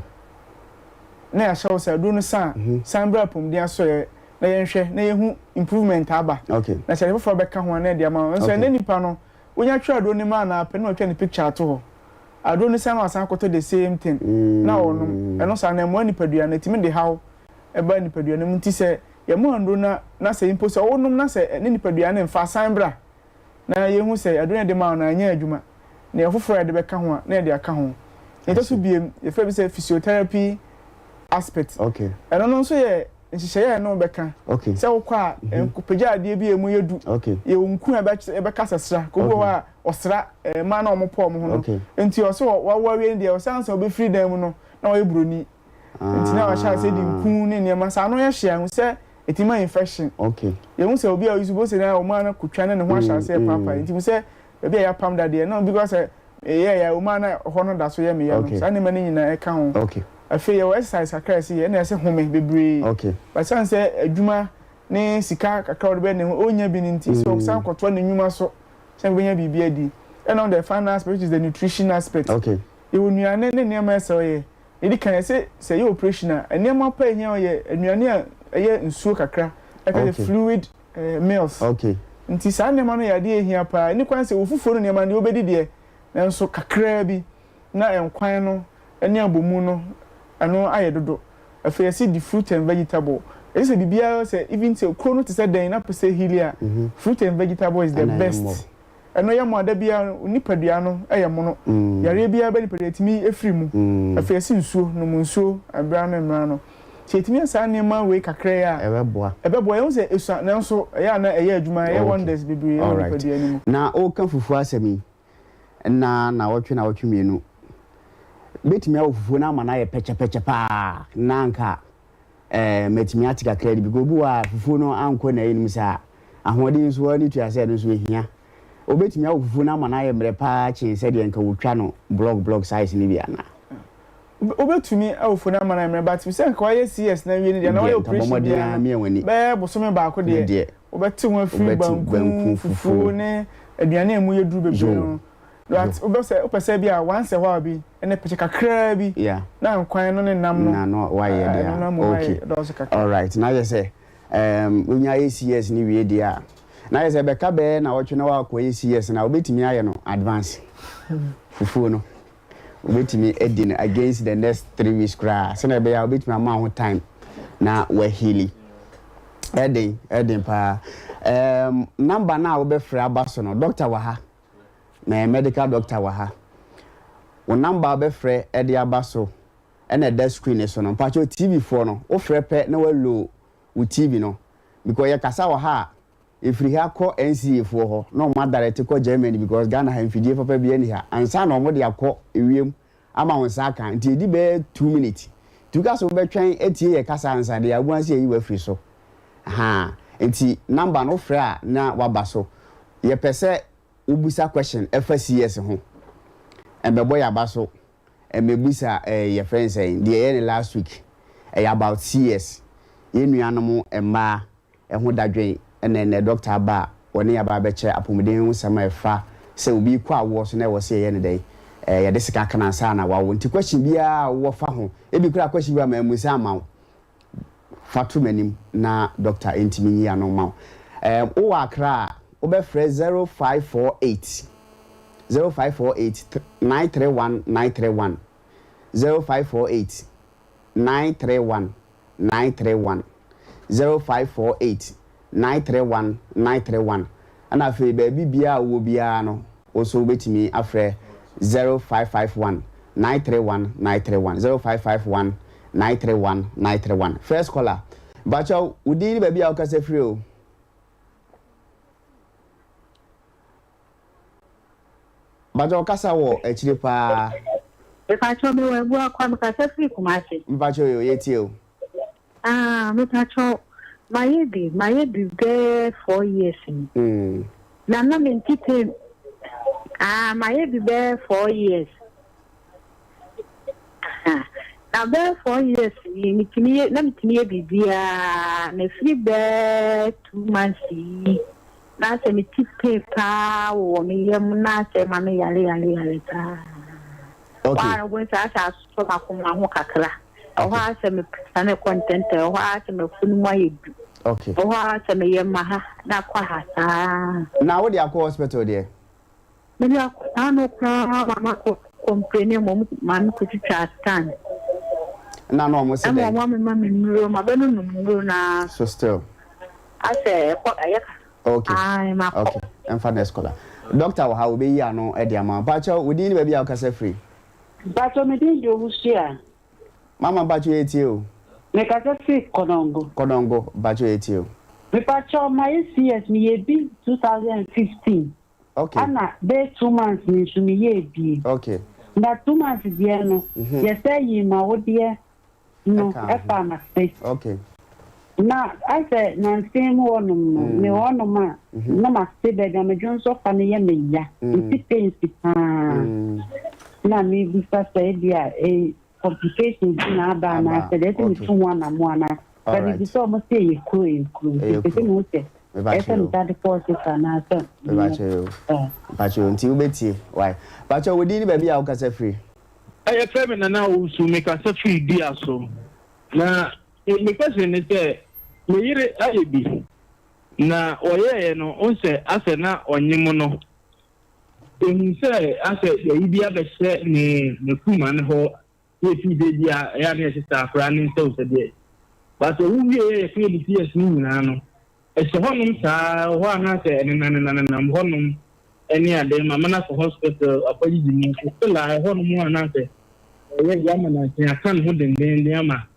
Speaker 3: Na yɛahyɛ wo sɛ aduro no sa a, san bra apɔmuden asɔeɛ na yɛnhwɛ na yɛhu improvement aba.
Speaker 1: Okay.
Speaker 3: Na sɛ ade foforɔ bɛka ho a na ɛde ama wo. Nso ɛnɛ nipa no, wonya twerɛ aduro no ma anaa pɛ na watwa ne picture ato hɔ. Aduro no sɛn na wasan akɔtɔ the same thing na ɔnom. Ɛno saa no ɛmmoa nipadua no, ɛtumi de haw ɛba nipadua no mu. Nti sɛ yɛma aduro no na sɛ mpo sɛ wonom na sɛ ne nipadua no mfa a, san bra na yɛhu sɛ aduro no yɛde maa wo no anyɛ adwuma. Nea foforɔ a yɛde bɛka ho a na yɛde aka ho. Nea ɛtɔ so biem, yɛfrɛ bi sɛ physiotherapy aspect.
Speaker 1: Okay.
Speaker 3: Ɛno no nso yɛ. nhyehyɛeɛ a ɛne wo bɛka. Sɛ wokɔ a, nkɔpagya adeɛ bi a ɛmu yɛ du. Yɛwɔ nku a ɛbɛka sɛ sra. Obi wɔ hɔ a, ɔsra mmaa no a wɔpɔ wɔn ho no. Nti ɔsɛ wawo awie no deɛ, ɔsɛ ansa ɔbɛfiri dan mu no, na wayɛ buroni. Nti na wahyɛ aseɛ de nku ne nneɛma. Sɛ ano yɛ hye a, hu sɛ ɛtumi ma infection. Yɛhu sɛ obi a ɔyi so, wobɛhu sɛ na wɔn ano kotwa ne ne ho ahyɛ aseɛ repaapae. Nti hu sɛ baabi a yɛapam dadeɛ na obi koraa sɛ meyɛɛ ya, ɛwɔ mu a na ɛhɔ no da so yɛ me ya no, saa nneɛma no nyinaa ɛka ho. Afei yɛwɔ exercise kakra a ɛsɛ yɛ, ɛna ɛsɛ home bebree. But ɛsiane sɛ adwuma ne sika kakra a ɔde bɛyɛ ne ho, ɔnnya bi no nti, sɛ ɔsan kɔtoa ne nnwuma so sɛ ɔbɛnya biribi adi. Ɛna on the final aspect which is the nutrition aspect, yɛwɔ nnuane ne nneɛma a ɛsɛ ɔyɛ. Nea ɛdi kan, ɛsɛ sɛ yɛyɛ operation a, nneɛma pa a ɛhia yɛ nnuane a ɛyɛ nsuo kakra, ɛka sɛ fluid meals. Nti saa nneɛma no yɛ adeɛ a ɛhia paa. Ɛnni kwan sɛ wo fufuo no nneɛma no deɛ wobɛdi deɛ, nanso kakraa bi na nkwan no ne abomu no ɛno ayɛ dodo. Afei yɛse di fruit and vegetable. Ɛsɛ sɛ biribiara sɛ even sɛ kuro no te sɛ dɛn na pɛ sɛ heal a, fruit and vegetable is the best. Ɛno yɛ mo a da biara no wo nipadua no yɛ mono. Yareɛ biara ba nipadua ɛtumi firi mu. Afei yɛse nsuo, nom nsuo mmerɛ ano mmerɛ ano. Sɛ yɛtumi yɛ saa nneɛma wei kakra yi a, ɛbɛboa. Yɛhu sɛ ɛsua nanso ɛyɛ a na ɛyɛ adwuma, ɛyɛ wonders bebree wɔ nipadua no mu.
Speaker 1: Na woka fufuo asɛm yi, nna nnawɔtwe nnawɔtwe mmienu bɛtumi awɔ fufuo no ama no ayɛ pɛkyɛpɛkyɛ paa na anka eh, matumi ate kakra di because obi wɔ a fufuo no ankɔ n'ayinom saa ahoɔden nso ani tua sɛ ɛno nso ɛhia wobɛtumi awɔ fufuo no ama no ayɛ mmerɛ paa kyen sɛdeɛ nka wɔtwa no blog blog size no bi anaa?
Speaker 3: Wobɛtumi awɔ fufuo no ama no ayɛ mmerɛ but sɛ nka wayɛ CS no awie no deɛ na wayɛ operation biara no bɛyɛ bosome baako deɛ wobɛte ho afiri banku, fufuo ne aduane a ɛmu yɛ duru bebree no. But wobɛ sɛ wopɛ sɛ bi a once a while bi ɛne pɛkyɛ kakraa bi na nkwan no ne nam no
Speaker 1: na no wayɛ deɛ
Speaker 3: ɛno na mu
Speaker 1: okay
Speaker 3: ayɛ dɔɔso kakra.
Speaker 1: Alright na yɛ sɛ um, wonya ayɛ CS no wie deɛ a na yɛ sɛ bɛka bɛyɛ na wɔtwe na wakɔ yɛ CS no a wobɛtumi ayɛ no advance fufuo no wobɛtumi adi no against the next 3 weeks koraa sɛnea ɛbɛyɛ a wobɛtumi ama ho time na wahili. Ɛden ɛden paa. Number no a wobɛfrɛ aba so no, doctor wɔ ha, na medical doctor wɔ ha. Wo number a wobɛfrɛ de aba so ɛna ɛda screen no so no. Mpakyɛw TV foɔ no, wofrɛ pɛ na walow wo TV no because yɛkasa wɔ ha a, ɛfiri ha kɔ NCA foɔ hɔ na wɔn adirect kɔ Germany because Ghana ha mfidie papa bi ɛni ha ansa na wɔn de akɔ ewiem ama wo nsa aka nti ɛdi bɛyɛ 2 minutes nti woka sɛ wobɛtwɛn atie yɛ kasa ansa deɛ aboa sɛ yɛyi wafiri so ha. Nti number no wofrɛ a na waba so. Yɛpɛ sɛ wobisa question ɛfa CS ho, ɛmbɛbɔ yɛaba so ɛmɛbusa. Yɛfrɛ n sɛn deɛ ɛyɛ ne last week ɛyɛ about CS, yɛn nuanom mmaa ɛho dadwen. Ɛna ɛnɛ doctor aba a wɔne yɛaba abɛkyɛ apɔmuden ho nsɛm a ɛfa sɛ obi kɔ awoɔ so na ɛwɔ sɛ yɛyɛ ne dɛn, yɛde sika kana ansa na wawo. Nti question biara a wowɔ fa ho, ebi kura question bi a maamusa ama wo, fa to m'anim na doctor ntumi nyi ano ma wo. Wowɔ Akra a, wobɛfrɛ 0548 0548 931 931, 0548 931 931, 0548 931 931. Ɛna afei baabi biara a wowɔ biara no, wo nso wobɛtumi afrɛ 0551 931 931, 0551 931 931. First caller, mpakyɛw, wo din ne baabi a wokasa firi o. Mpakyɛw, wokasa wɔ akyire paa.
Speaker 7: Mepakyɛw, mewɔ Abuakwa, mekasa firi Kumase.
Speaker 1: Mpakyɛw yo, yɛtie o.
Speaker 7: Ah, mepakyɛw, mayɛ bi bɛyɛ 4 years ni. Na mente pain. Ah, mayɛ bi bɛyɛ 4 years. Ah, na bɛyɛ 4 years yi, metumi yɛ, na metumi yɛ biribiara. Na efiri bɛyɛ 2 months yi, na sɛ mete pain paa wɔ me yam na sɛ ma me yare yare yare paa. Waa no sɛ asɛ asɔ m'akoma ho kakra. Ɛhɔ ara sɛ mepɛ kɔ ntɛntɛn, ɛhɔ ara sɛ m'afunu mu ayɛ du. Ɛhɔ ara sɛ meyɛ ma ha na akɔ ha saa.
Speaker 1: Na wode akɔ hospital deɛ?
Speaker 7: Mede akɔ saa no koraa ma makɔ complain ma ɔmo ma me kɔtwitwa scan.
Speaker 1: Na ɔmo sɛ
Speaker 7: ɛma
Speaker 1: dɛn?
Speaker 7: Ɔmo amema me nnuro, ma bɛnonom nnuro na
Speaker 1: So still?
Speaker 7: Asɛ ɛkɔ ɛyɛ ka. Ae, makɔ.
Speaker 1: Okay, ɛmfa next caller. Doctor wɔ ha, wobɛyi ano de ama wo. Mpakyɛw, wo din ne baabi a wokasa firi?
Speaker 8: Mpakyɛw, me din de Owusu a.
Speaker 1: Mama, mpakyɛw, yɛtie o.
Speaker 8: Mekasa firi Konongo.
Speaker 1: Konongo, mpakyɛw yɛtie o.
Speaker 8: Mepakyɛw mayɛ CS meyɛɛ bi 2015
Speaker 1: Okay.
Speaker 8: Ɛna bɛyɛ 2 months ni nso meyɛɛ bi. Na 2 months deɛ no yɛsɛ yii ma wodeɛ no
Speaker 1: Ɛka ho.
Speaker 8: ɛfa m'ase. Na asɛ nansen mu hɔnom no, me hɔnom a na m'ase baabi a medwo nso fa no yɛ me ya. Nti pains paa. Na mebisa sɛ ebi a complications bi na aba anaasɛ deɛ ɛsɛ metu ho anamo anaa. But mebisa ɔmo sɛ ɛyɛ kuro, ɛyɛ kuro. Nti
Speaker 1: Ɛyɛ
Speaker 8: pɛ sɛ
Speaker 1: kuro.
Speaker 8: mehu sɛ
Speaker 1: Mepakyɛ
Speaker 8: ɛsɛ
Speaker 1: o.
Speaker 8: meda de kɔ hospital anaasɛ
Speaker 1: Mepakyɛ o. Mepakyɛ o. Nti wobɛtie. Why? Pakyɛ wo din ne baabi a wokasa firi.
Speaker 9: Ɛyɛ fɛ me Nana Owusu, mekasa firi Dua so. Na me question ne sɛ, me yere ayɛ bi, na ɔyɛeɛ no, wohu sɛ asɛ na ɔnyem no, ɛhu sɛ asɛ ayi bi abɛhyɛ ne n'afuma no hɔ, na ɛfiri sɛ bi a ɛyɛ a na yɛhyɛ sɛ akwadaa ne nsa o sɛ deɛ. But ɔwo wieɛ yɛkɔyɛ ne CS no nyinaa no, ɛhyɛ hɔnom saa wɔ hɔ anaasɛ ɛnenanenanenam hɔnom ne ade ma mana kɔ hospital akɔgyegye mu nso still a ɛhɔnom anaasɛ ɛyɛ deɛ ama nansen aka ne ho dendenden ama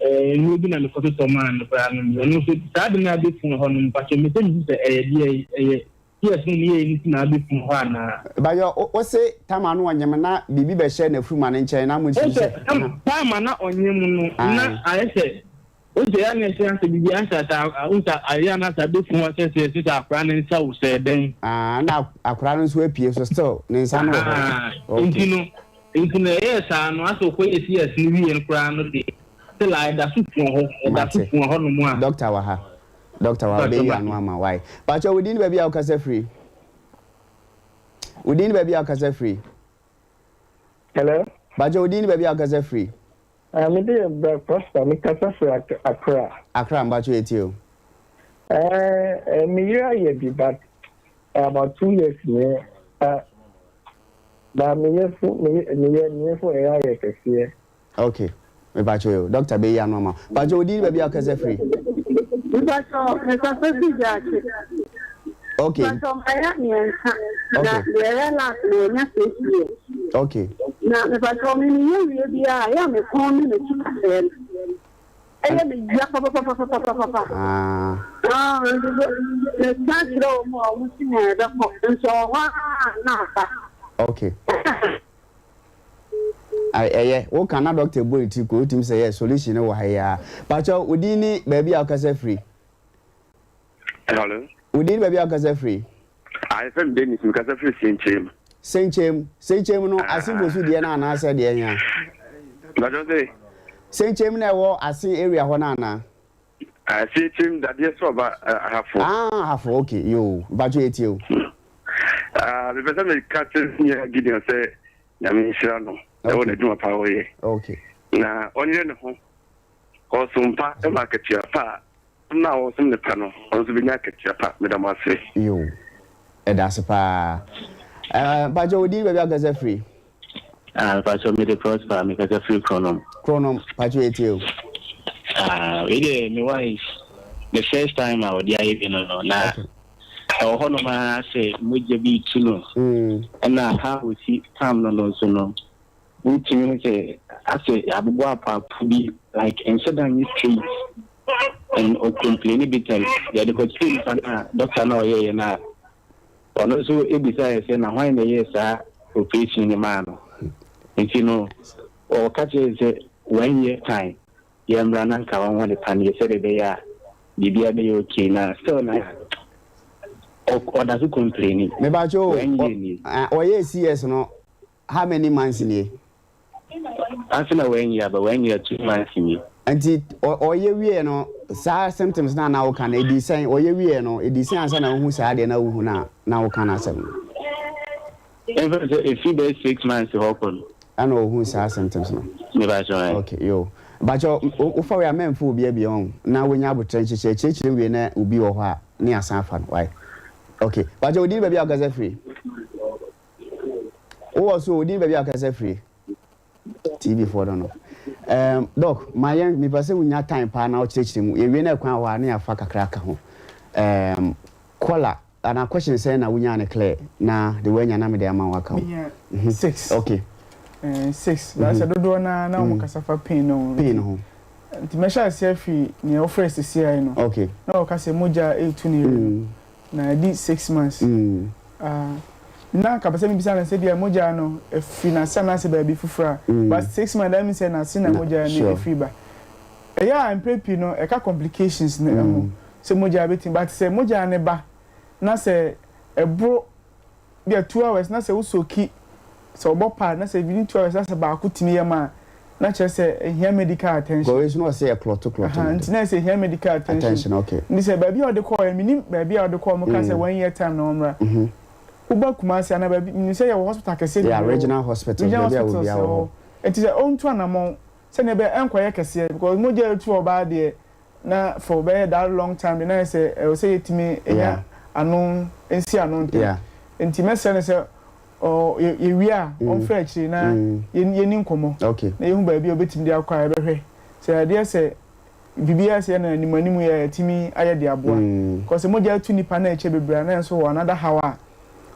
Speaker 9: nnuro bi na mekɔtotɔ maa no koraa no ɛno nso saa de no abɛfu hɔ no mpakyɛ mesɛ mehu sɛ ɛyɛ deɛ ɛyɛ CS no meyɛɛ no ti na abɛfu hɔ anaa.
Speaker 1: Bayɔ wo se tama no ɔnyem na biribi bɛhyɛ n'afuruma no nkyɛn na mo
Speaker 9: Wo sɛ tama na ɔnyem no na ayɛ sɛ wo sɛ ya na ɛhyɛ asɛ biribi ahyɛ asɛ wo sɛ ayɛ anaasɛ abɛfu hɔ sɛ sɛ ɛsɛ sɛ akwaraa ne nsa wo sɛ dɛn.
Speaker 1: Ah, na akwaraa no nso apue so still ne nsa no wɔ hɔ.
Speaker 9: Okay. Nti no ɛyɛɛ saa no asɛ ɔkɔyɛ CS no wie no koraa no de still a ɛda so pua hɔ, ɛda so
Speaker 1: Mate.
Speaker 9: pua hɔ nom a.
Speaker 1: Doctor wɔ ha. Doctor wɔ ha ɔbɛyi ano ama why. Pakyɛ wo din ne baabi a wokasa firi. Wo din ne baabi a wokasa firi.
Speaker 10: Hello.
Speaker 1: Pakyɛ wo din ne baabi a wokasa firi.
Speaker 10: Me de yɛ Bra Prosper, me kasa firi Accra.
Speaker 1: Accra, mpakyɛ yɛtie o.
Speaker 10: Me yere ayɛ bi but about 2 years ni but me yɛ fo me yɛ me yɛ fo ɛyɛ ayɛ kɛseɛ.
Speaker 1: Okay, mepakyɛ o, doctor bɛyi ano ama. Pakyɛ wo din ne baabi a wokasa firi.
Speaker 11: Mpakyɛ mekasa firi Gyaakye. Mpakyɛ mayɛ mmiɛnsa na deɛ ɛyɛ last no ɛnya 6 years. Na mepakyɛ me meyɛ wie biara yɛ a me kɔn ne m'akyi kasɛɛ no ɛyɛ me ya papapapapapapa.
Speaker 1: Ah.
Speaker 11: Ah, nso so meka kyerɛ wɔn a wɔn si nea ɛbɛkɔ nso ɔwɔ hɔ a na aba.
Speaker 1: Okay. Ɛyɛ woka na doctor bɔ ne tiri ko wotumi sɛ yɛ solution no wɔ ha yi ara. Pakyɛ wo din ne baabi a wokasa firi.
Speaker 12: Hello.
Speaker 1: Wo din ne baabi a wokasa firi.
Speaker 12: Ah, yɛfrɛ me Dennis, mekasa firi Senkyem.
Speaker 1: Senkyem, Senkyem no Asenfo so deɛ no anaasɛ deɛ hia?
Speaker 12: Mpakyɛ sɛ?
Speaker 1: Senkyem na ɛwɔ Asen area hɔ no anaa?
Speaker 12: Ah, Senkyem dadeɛ so ɔba Ahafo.
Speaker 1: Ah, Ahafo, okay, yoo, mpakyɛ yɛtie o.
Speaker 12: Ah, mepɛ sɛ meka kyerɛ nua Gideon sɛ Nyame nhyira no ɛwɔ n'adwuma pa a ɔyɛ. Na ɔnyere ne ho, ɔsom pa ma akatua pa a ɔno a ɔsom ne pa no, ɔno nso bɛnya akatua pa. Meda mo ase.
Speaker 1: Yoo, ɛda ase paa. Eh, mpakyɛ wo din baabi a wokasa firi?
Speaker 13: Ah, mpakyɛ mede Prosper, mekasa firi Kronom.
Speaker 1: Kronom, mpakyɛ yɛtie o.
Speaker 13: Ah, wei deɛ me wife, the first time a ɔde ayɛ bi no no, na ɛwɔ hɔnom ara sɛ mogya bi tu no, ɛna ha ɔsi tam no no nso no, wotumi hu sɛ asɛ abobɔ apaapo bi, like ɛnhyɛ da nyɛ straight, and ɔcomplaini bitterly. Yɛde kɔkyerɛ nipa no a, doctor no a ɔyɛeɛ no a, ɔno nso ebisaeɛ sɛ na hwan na ɛyɛɛ saa operation no maa no. Nti no, ɔka kyerɛɛ sɛ one year time yɛmmra na nka wɔnwɔ ne paneɛ sɛdeɛ ɛbɛyɛ a biribiara bɛyɛ okay, na still na ɔda so complaini.
Speaker 1: Mepakyɛ o,
Speaker 13: One year nie.
Speaker 1: ɔyɛɛ CS no how many months nie?
Speaker 13: Ansa na one year aba, 1 year 2 months nie.
Speaker 1: Nti ɔyɛ wie no, saa symptoms na na woka no, ɛdi sɛn? Ɔyɛ wie no, ɛdi sɛn ansa na wohu saa adeɛ na wohu na na woka no asɛm no?
Speaker 13: Ɛmfa sɛ ɛfiri bɛyɛ 6 months hɔ kɔ no.
Speaker 1: Ɛna ohu saa symptoms no.
Speaker 13: Mepakyɛ ɛ.
Speaker 1: Okay, yo. Bakyɛ wofa wei a mɛmfa obi abie ɔn na wonya abotrɛ nhyehyɛ kyerɛkyerɛ wie na obi wɔ hɔ a ne asan afa no why? Okay. Bakyɛ wo din baabi a wokasa firi? Wowɔ so wo din baabi a wokasa firi? TV foɔ no no. Doc, ma yɛn mepɛ sɛ wonya time paa na wokyerɛkyerɛ mu. Yɛwie na ɛkwan wɔ hɔ a ne yɛafa kakra ka ho. Caller ana question sɛn na wonyaa no clear na de woanya na mede ama wo aka ho?
Speaker 3: Menya 6.
Speaker 1: Okay.
Speaker 3: 6. Na sɛ dodoɔ no ara na wɔn kasa fa pain no ho.
Speaker 1: Pain ho.
Speaker 3: Nti mɛhyɛ aseɛ afiri nea wofrɛ sesiai no.
Speaker 1: Okay.
Speaker 3: Na ɔka sɛ mogya retu ne yere no. Na adi 6 months. Ah, na anka pɛ sɛ mebisa no sɛ ebia mogya no afiri n'ase anaasɛ baabi foforɔ a. But 6 months that means sɛ n'ase na mogya no afiri ba. Ɛyɛ a mprɛ pii no ɛka complications no ho sɛ mogya bɛtumi but sɛ mogya no ba na sɛ ɛboro Ebia 2 hours na sɛ wo soaki, sɛ ɔbɔ pad na sɛ within 2 hours na sɛ baako tumi yɛ ma a, na kyerɛ sɛ ɛhia medical attention.
Speaker 1: Wei nso na ɔsɛ yɛ klɔto klɔto.
Speaker 3: Aha, nti na ɛsɛ ɛhia medical attention.
Speaker 1: Attention, okay.
Speaker 3: Nti sɛ baabi a ɔde kɔɔ yɛ, menim baabi a ɔde kɔɔ, wɔn kaa sɛ one year time na wɔmmra. Woba Kumasi anaa baabi, menim sɛ yɛwɔ hospital akɛseɛ
Speaker 1: Yeah,
Speaker 3: bebree wɔ hɔ.
Speaker 1: regional hospitals,
Speaker 3: Regional
Speaker 1: baabi a
Speaker 3: hospitals
Speaker 1: obiara wɔ
Speaker 3: wɔ
Speaker 1: hɔ.
Speaker 3: hɔ. Nti sɛ ɔntu anamɔn sɛdeɛ ɛbɛyɛ ɛnkɔyɛ kɛseɛ because mogya a ɛtu ɔbaa deɛ, na for bɛyɛ that long time de na ayɛ sɛ ɛwɔ sɛ yɛtumi nya ano nsi ano ntɛm nti mɛsrɛ no sɛ ɔ yɛwie a ɔmfrɛ akyire na yɛni nkɔmmɔ na yɛhu baabi a ɔbɛtumi de akɔ a yɛbɛhwɛ sɛ adeɛ sɛ biribiara sɛ yɛn anim anim yɛ yɛtumi ayɛ de aboa because mogya atu nipa na ɛkyɛ bebree a na nso wɔ another how a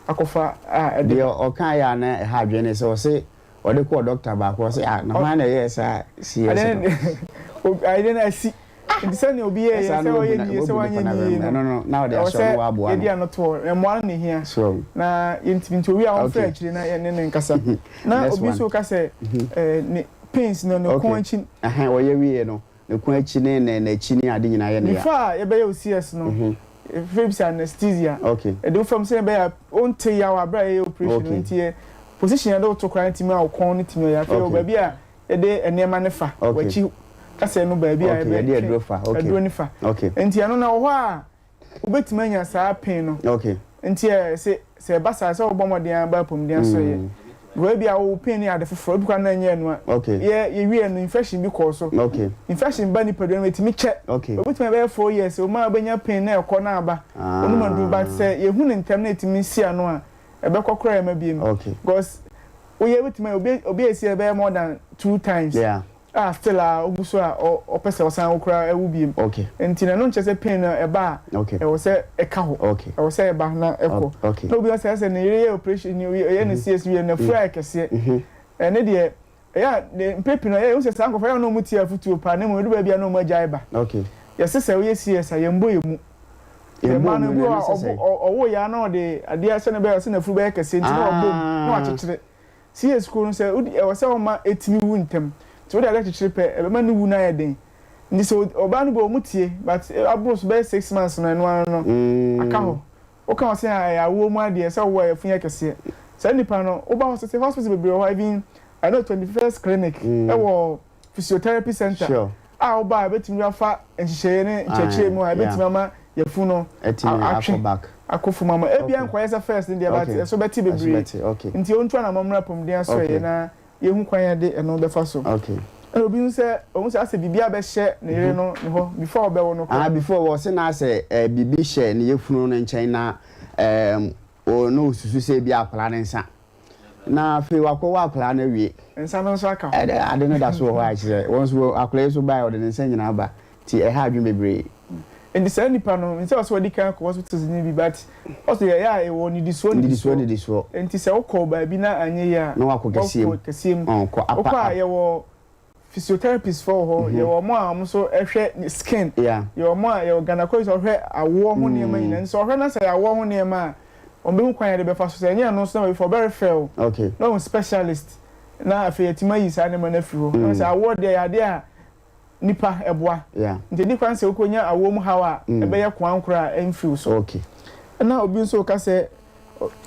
Speaker 3: akɔfa a ɛde
Speaker 1: Deɛ ɔkaeɛ a na ɛha adwene ne sɛ ɔse Ɔde kɔɔ dɔkta baako ɔse ah na hwan na ɛyɛɛ saa CS no.
Speaker 3: Ade no asi nti sɛnea obi yɛɛ yɛ sɛ ɔyɛ nie sɛ wanyɛ nie yie no ɛwɔ sɛ yɛde ano to hɔ mmoa no na ehia na yɛntumi nti owie a ɔmfrɛ akyire na yɛne no nkasa na obi nso ka sɛ ne pains no ne kɔn akyi.
Speaker 1: Ɔyɛ wie no Ne kɔn akyi ne ne n'akyi ne ade nyinaa yɛ ne ya.
Speaker 3: Before a yɛbɛyɛ wo CS no, yɛfrɛ bi sɛ anesthesia. Yɛde wo fam sɛnea ɛbɛyɛ a wonte yaw a bere a yɛyɛ operation no. Nti yɛ position a yɛde wo to koraa no tumi a wo kɔn no tumi yɛ. Afei yɛwɔ baabi a yɛde nneɛma no fa, w'akyi kasɛɛ no baabi a yɛbɛtwe aduro no fa. Nti ɛno no ɛwɔ hɔ a wobɛtumi anya saa pain no. Nti ɛ se sɛ ɛba saa sɛ wobɔ mmɔden ara ba apɔmuden asɔeɛ. Because ebia wo pain no yɛ ade foforɔ, ebi koraa na ɛnyɛ ɛno a. Yɛ yɛwieɛ no infection bi kɔɔ so. Infection ba nipadua no mu ɛtumi kyɛ. Obɛtumi abɛyɛ 4 years, wo ma wobɛnya pain na ɛkɔ na aba. Wonom aduru but sɛ yɛhu no ntɛm na ɛtumi si ano a, ɛbɛkɔ koraa ɛmma biom. Because woyɛ bɛtumi ayɛ obi obi a ɛsi ɛbɛyɛ more than two times. A still a ogu so a ɔpɛ sɛ ɔsan wo koraa ɛwo biem. Nti no ɛno nkyerɛ sɛ pain no ɛba a ɛwɔ sɛ ɛka hɔ. Ɛwɔ sɛ ɛba na ɛkɔ. Na obi sɛ sɛ ne yere yɛ operation ne yɛ ne CS wie no n'afuru ayɛ kɛseɛ. Ɛne deɛ ɛyɛ a ne mpɛ pii no ɛyɛ wohu sɛ saa nkorɔfoɔ ɛyɛ a na wɔn tie afutuo paa na mmom ɛdu baabi a na wɔn agyae ba. Yɛse sɛ woyɛ CS a yɛmbɔ yɛn mu. Mmaa no ebi wɔ hɔ a ɔwo yɛ a na ɔde adeɛ sɛdeɛ ɛbɛyɛ a ɔse n'afuru bɛyɛ kɛseɛ nti na wabɔ mu na wakyekyere. CS koro no sɛ wode ɛwɔ sɛ wɔma ɛtumi wu ntɛm nti wode adeɛ kyekyere pɛ ɛbɛma ne wu no ayɛ den nti sɛ ɔbaa no bi wɔn tie but aboro so bɛyɛ 6 months no ɛno ara no aka hɔ woka wɔ sɛ ɛyɛ awoɔ mu adeɛ sɛ wowɔ yafunu yɛ kɛseɛ saa nipa no woba hɔ sɛ hospital bebree wɔ hɔ, even I know 21st Clinic ɛwɔ physiotherapy center a woba a ɛbɛtumi afa nhyehyɛeɛ ne nkyerɛkyerɛ mu a ɛbɛtumi ama yafunu no atwe akɔ fam ama ebia nkɔyɛ sɛ first no deɛ but ɛso bɛte bebree nti ɔntu anamɔ mmra apɔmuden asɔeɛ na yɛhu kwan yɛde ɛno bɛfa so. Ɛna obi nso sɛ ɔhu sɛ asɛ biribi abɛhyɛ ne yere no ne hɔ before ɔbɛwo no koraa.
Speaker 1: Ah, before wɔ se na asɛ biribi hyɛ ne yafunu no nkyɛn na ɛɛm na ɔsusu sɛ ebi akwadaa ne nsa na afei wakɔwo akwadaa no awie.
Speaker 3: Nsa no nso aka hɔ.
Speaker 1: Ɛdɛ ade no da so wɔ hɔ a kyerɛ wɔn nso akwadaa yi nso baeɛ ɔde ne nsa nyinaa ba nti ɛha adwene bebree.
Speaker 3: Nti saa nipa no nsɛ ɔsɛ ɔdi kan kɔ hospitals no bi but ɔsɛ yɛyɛ a ɛwɔ nidisoɔ
Speaker 1: nidisoɔ nidisoɔ.
Speaker 3: Nti sɛ wokɔ baabi na anyɛ yie a
Speaker 1: na wakɔ kɛseɛ mu
Speaker 3: wakɔ kɛseɛ mu
Speaker 1: kɔ apa
Speaker 3: wokɔ a yɛwɔ physiotherapist fo wɔ hɔ, yɛwɔ wɔn a wɔn nso hwɛ skin, yɛwɔ wɔn a yɛwɔ gynecologist a ɔhwɛ awoɔ ho nneɛma nyinaa. Nti sɛ ɔhwɛ na sɛ ɛyɛ awoɔ ho nneɛma a, wɔn bɛhu kwan a yɛde bɛfa so. Sɛ ɛnyɛ ɛno nso na baabi fo ɔbɛ refer wo na wahu specialist na afei yɛatumi ayi saa nneɛma no afiri hɔ. Na sɛ awoɔ deɛ ɛyɛ adeɛ a nipa ɛboa. Nti ɛni kwan sɛ wokɔnya awoɔ mu haw a ɛbɛyɛ koankorɔ a ɛmfiri wo so. Ɛna obi nso ka sɛ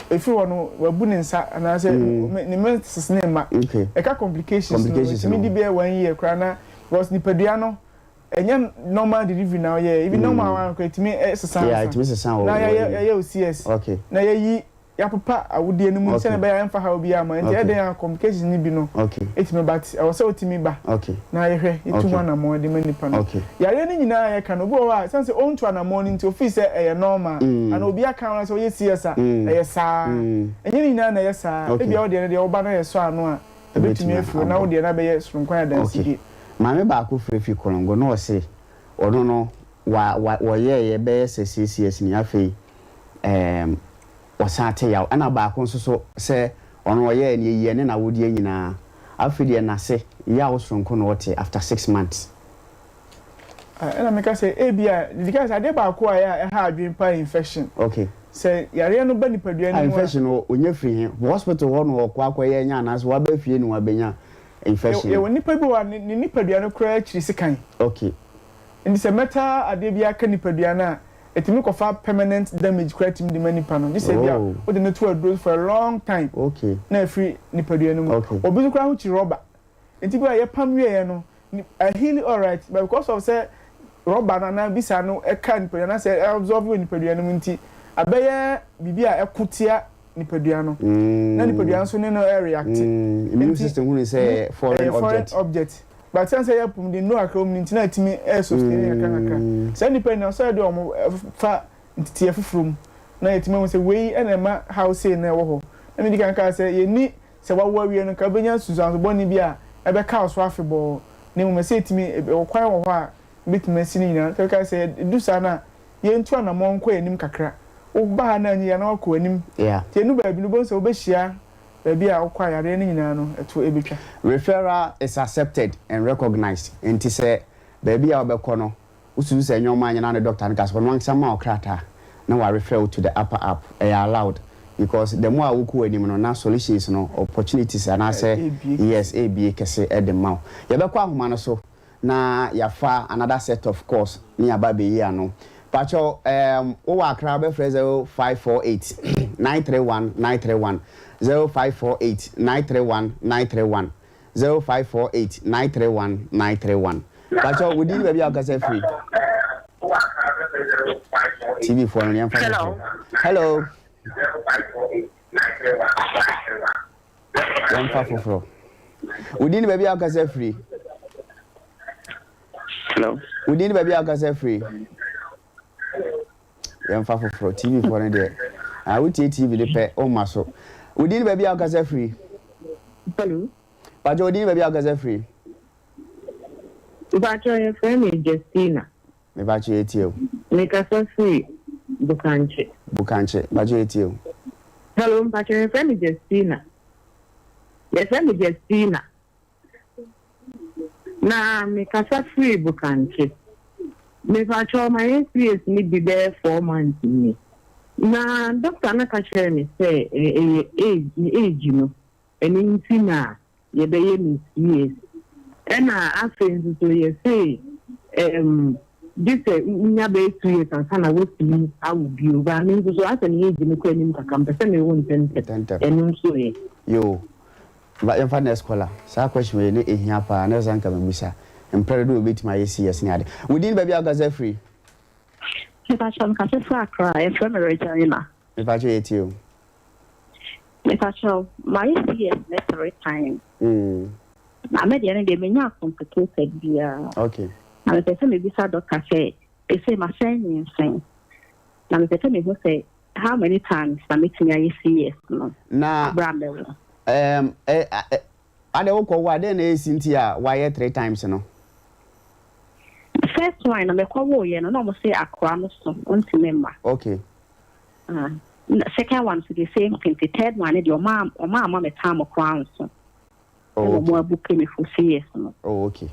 Speaker 3: ɛfiri hɔ no wabu ne nsa anaasɛ ne menses ne mma. Ɛka complications no ɛtumi di bɛyɛ one year koraa na because nipadua no ɛnyɛ normal delivery na ɔyɛ, even normal one koraa ɛtumi sesa ansa na yɛayɛ wo CS na yɛayi yɛapopa awodeɛ no mu sɛdeɛ ɛbɛyɛ a ɛmfa haw biara mma. Nti ɛyɛ dɛn a complications no bi no ɛtumi ba but ɛwɔ sɛ wotumi ba na yɛhwɛ yɛtu ho anammɔn de ma nipa no. Yareɛ no nyinaa a yɛka no obi wɔ hɔ a ɛsiane sɛ ɔntu anammɔn no nti ofii sɛ ɛyɛ normal anaa obi aka no sɛ ɔyɛ CS a ɛyɛ saa. Ɛnyɛ ne nyinaa na ɛyɛ saa. Ebia wo deɛ no deɛ woba na yɛsɔ ano a ɛbɛtumi afiri hɔ na wo deɛ no abɛyɛ soronko ayɛ adansedie.
Speaker 1: Maame baako frɛ fi Konongo na ɔse ɔno no wa wa wɔyɛɛyɛ bɛyɛ sɛ 6 years ni afei ɛɛm ɔsan te yaw. Ɛna baako nso so sɛ ɔno ɔyɛɛ no yɛyie ne n'awodeɛ nyinaa afei deɛ n'ase yaw soronko na ɔte after 6 months.
Speaker 3: Ɛna meka sɛ ebia didi kan sɛ adeɛ baako a ɛyɛ a ɛha adwene paa yɛ infection.
Speaker 1: Okay.
Speaker 3: Sɛ yareɛ no ba nipadua no mu a.
Speaker 1: Infection no ɔnya firi he? Hospital hɔ na ɔkɔ akɔyɛ anya anaasɛ waba fie na wabɛnya infection?
Speaker 3: Yɛwɔ nipa bi wɔ hɔ a ne nipadua no koraa kyiri sekan.
Speaker 1: Okay.
Speaker 3: Nti sɛ metal adeɛ bi aka nipadua no a, ɛtumi kɔfa permanent damage koraa tumi de ma nipa no. Gye sɛ ebia wode no to aduro so for a long time na afiri nipadua no mu. Obi nso koraa ho kyiri rɔba. Nti bi a yɛpam wieɛ no, aheal alright but because of sɛ rɔba no anaa bisa no ɛka nipadua no anaasɛ ɛabsorb wɔ nipadua no mu nti, abɛyɛ biribi a ɛko tia nipadua no. Na nipadua nso ne no ɛreacte.
Speaker 1: Immune system hu no sɛ ɛyɛ foreign object.
Speaker 3: Ɛyɛ foreign object. But sɛn sɛ yɛ pum de nnuro kakra wɔ mu no nti na ɛtumi ɛ sustain kakra kakra. Saa nnipa nyinaa sɛ yɛde wɔn fa nteteɛ foforɔ mu na yɛtumi ahu sɛ wei na ɛma haw sei na ɛwɔ hɔ. Na medi kan kaa sɛ yɛnni sɛ wawo awie no nka wobɛnya nsunsuanso bɔne bi a ɛbɛka wo so afebɔɔ na mmom ɛsɛ yɛtumi ɛwɔ kwan wɔ hɔ a yɛbɛtumi asi ne nyinaa. Nti meka sɛ ɛdu saa no a yɛntu anamɔn nkɔ yɛn anim kakra. Woba ha na anyɛ yie a na wakɔ w'anim. Nti ɛnu baabi no wobɛhu sɛ wobɛhyia Baabi a wokɔ a yareɛ no nyinaa no ɛto bɛtwa.
Speaker 1: Referral is accepted and recognized, Enti sɛ baabi a wobɛkɔ no wosusu sɛ nneɛma anyɛ na ne doctor no ka sɛ ɔno ankasa ma wo krataa na wa refer wo to the upper up, ɛyɛ allowed because the more a wokɔ w'anim no na solutions no, opportunities anaasɛ yes ɛrebue kɛse de ma wo. Yɛbɛkɔ ahoma no so na yɛafa another set of calls ne yɛaba abɛyi ano. Pakyɛw ehm wowɔ Accra wobɛfrɛ 0548 931 931, 0548 931 931, 0548 931 931. Pakyɛw wo din ne baabi a wokasa firi? TV foɔ no yɛmfa
Speaker 14: foforɔ.
Speaker 1: Hello. Yɛmfa foforɔ. Wo din ne baabi a wokasa firi?
Speaker 14: Hello.
Speaker 1: Wo din ne baabi a wokasa firi? Yɛmfa foforɔ. TV foɔ no deɛ. Ah, wotie TV de pɛ, womma so. Wo din ne baabi a wokasa firi?
Speaker 14: Hello.
Speaker 1: Pakyɛ wo din ne baabi a wokasa firi?
Speaker 14: Mpakyɛ yɛfrɛ me Justina.
Speaker 1: Mepakyɛ yɛtie o.
Speaker 14: Mekasa firi Bukankye.
Speaker 1: Bukankye, mpakyɛ yɛtie o.
Speaker 14: Hello, mpakyɛ yɛfrɛ me Justina. Yɛfrɛ me Justina. Na mekasa firi Bukankye. Mepakyɛ mayɛ CS no bi bɛyɛ 4 months nie. Na doctor no ka kyerɛɛ me sɛ ɛyɛ age, me age no, ɛno nti na yɛbɛyɛ me CS. Ɛna afei nso so yɛse gye sɛ wonya bɛyɛ 2 years ansa na woatumi awo bio. Ba me nso so asɛ me age no kɔ anim kakra, mpɛ sɛ mewo ntɛmntɛm. Ɛno nso ɛ.
Speaker 1: Yo, ba yɛmfa next caller. Saa question wei ne ɛhia paa na ɛsɛ nka mebisa. Mprɛ dodoɔ obɛtumi ayɛ CS ne ade. Wo din baabi a wokasa firi?
Speaker 15: Mepakyɛ mekasa firi Accra, yɛfrɛ me Regina.
Speaker 1: Mepakyɛ yɛtie o.
Speaker 15: Mepakyɛ mayɛ CS ne three times. Na me deɛ no deɛ menya complicated biara. Na mepɛ sɛ mebisa doctor sɛ ɛsɛ masɛn nyinsɛn. Na mepɛ sɛ mehu sɛ how many times na metumi ayɛ CS no.
Speaker 1: Na
Speaker 15: abra mɛwo.
Speaker 1: Ade wokɔ wo a dɛn na ɛsi nti a wayɛ three times no?
Speaker 15: First one na mekɔ woyɛ no na ɔmo sɛ akora no so ɔntumi mma. Second one so the same thing. The third one deɛ ɔmo ama me time koraa nso.
Speaker 1: Oh,
Speaker 15: okay. Ɛna ɔmo abook me for CS no.
Speaker 1: Oh, okay.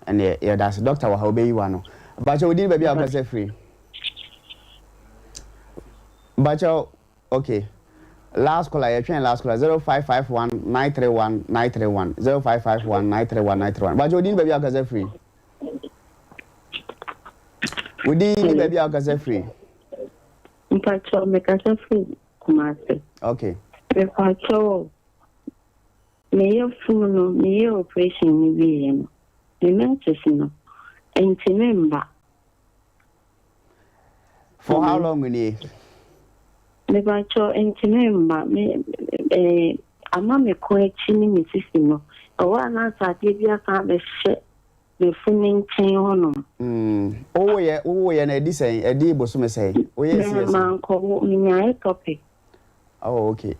Speaker 1: Ɛnna yɛda ase doctor wɔ ha obeyi wa no. Bakyɛ wo din baabi a wokasa firi? Bakyɛ okay. Last caller yɛtwɛn last caller 0551 931 931 0551 931 931. Bakyɛ wo din baabi a wokasa firi? Wo din ne baabi a wokasa firi?
Speaker 16: Mpakyɛw mekasa firi Kumasi.
Speaker 1: Okay.
Speaker 16: Mepakyɛw meyɛ funu no meyɛ operation no wieɛ no me menses no ntumi mba.
Speaker 1: For how long nie?
Speaker 16: Mepakyɛw ntumi mba me ama me kɔn akyi ne me sisi no ɛwɔ a na adeɛ bi asan abɛhyɛ me funu nkyɛn hɔnom.
Speaker 1: Wowoyɛ no ɛdi sɛn ɛdi bosome sɛn? Woyɛ CS?
Speaker 16: Mankɔwo menyaa ectopic.
Speaker 1: Oh okay.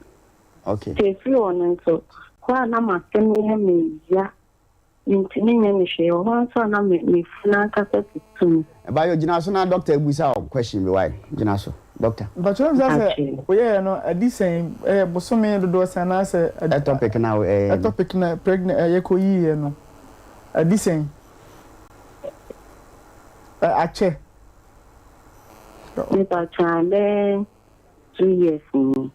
Speaker 16: Sɛ efiri hɔ no nso hɔ a na m'asɛm yɛ me ya ntumi nyɛ me hwee wɔ hɔ nso a na me me funu ankasa tutum.
Speaker 1: Bayo gyina so na doctor ebusa wo question bi why gyina so doctor.
Speaker 3: Mpakyɛw bisa sɛ woyɛɛ no adi sɛn ɛyɛ bosome dodoɔ sɛn anaasɛ.
Speaker 1: Ectopic na ɛyɛ.
Speaker 3: Ectopic na pregnant ɛyɛ kɔ yiiɛ no adi sɛn. Akyɛ.
Speaker 16: Mepakyɛw bɛyɛ 2 years ni.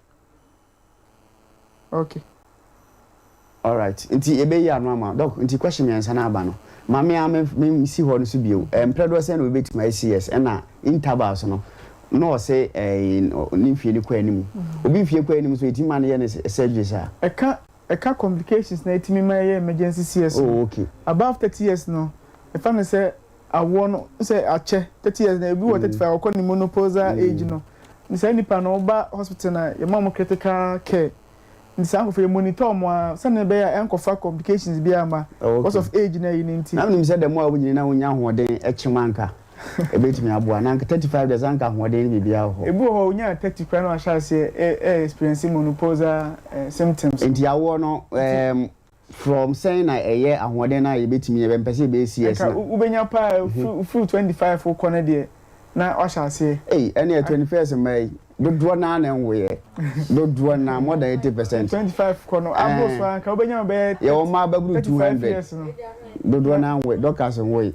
Speaker 3: Okay.
Speaker 1: Alright, nti yɛbɛyi ano ama wo. Doc, nti question miɛnsa no aba no, ma me ara me me si hɔ no so bio. Eh, mprɛ dodoɔ sɛn na obi bɛtumi ayɛ CS ɛna intervals no, na ɔse eh, ne mfie no kɔ anim. Obi mfie kɔ anim nso yɛtumi ma no yɛ no surgery saa?
Speaker 3: Ɛka ɛka complications na ɛtumi ma yɛyɛ emergency CS no.
Speaker 1: Oh, okay.
Speaker 3: Above 30 years no, yɛfa no sɛ awoɔ no sɛ akyɛ 30 years na ebi wɔ 35 ɔkɔ ne menopausal age no. Nti saa nipa no woba hospital na yɛma wɔn critical care. Nti saa nkorɔfoɔ yɛ monitor wɔn ara sɛdeɛ ɛbɛyɛ a ɛnkɔfa complications biara mma because of age na ayi no nti.
Speaker 1: Na menim sɛ the more a wonyini na wonya ahoɔden kyem anka ɛbɛtumi aboa. Na anka 35 deɛ sɛ anka ahoɔden ne biribiara wɔ hɔ.
Speaker 3: Ebi wɔ hɔ a onyaa 30 koraa na wahyɛ aseɛ ɛ experience menopausal symptoms.
Speaker 1: Nti awoɔ no ɛɛm From sɛn na ɛyɛ ahoɔden no a yɛbɛtumi yɛbɛ mpɛ sɛ yɛbɛyɛ CS
Speaker 3: na. Nka wobɛnya paa firi 25 wokɔ no deɛ na wahyɛ aseɛ.
Speaker 1: Ei ɛneɛ 21st mmaa yi dodoɔ no ara na ɛnwoeɛ dodoɔ no ara more than 80 percent.
Speaker 3: 25 kɔ no aboro so ara nka wobɛnya bɛyɛ
Speaker 1: Yɛwɔ mmaa bɛboro
Speaker 3: 35
Speaker 1: 200
Speaker 3: years no.
Speaker 1: dodoɔ no ara nwoe Dorcas nwoe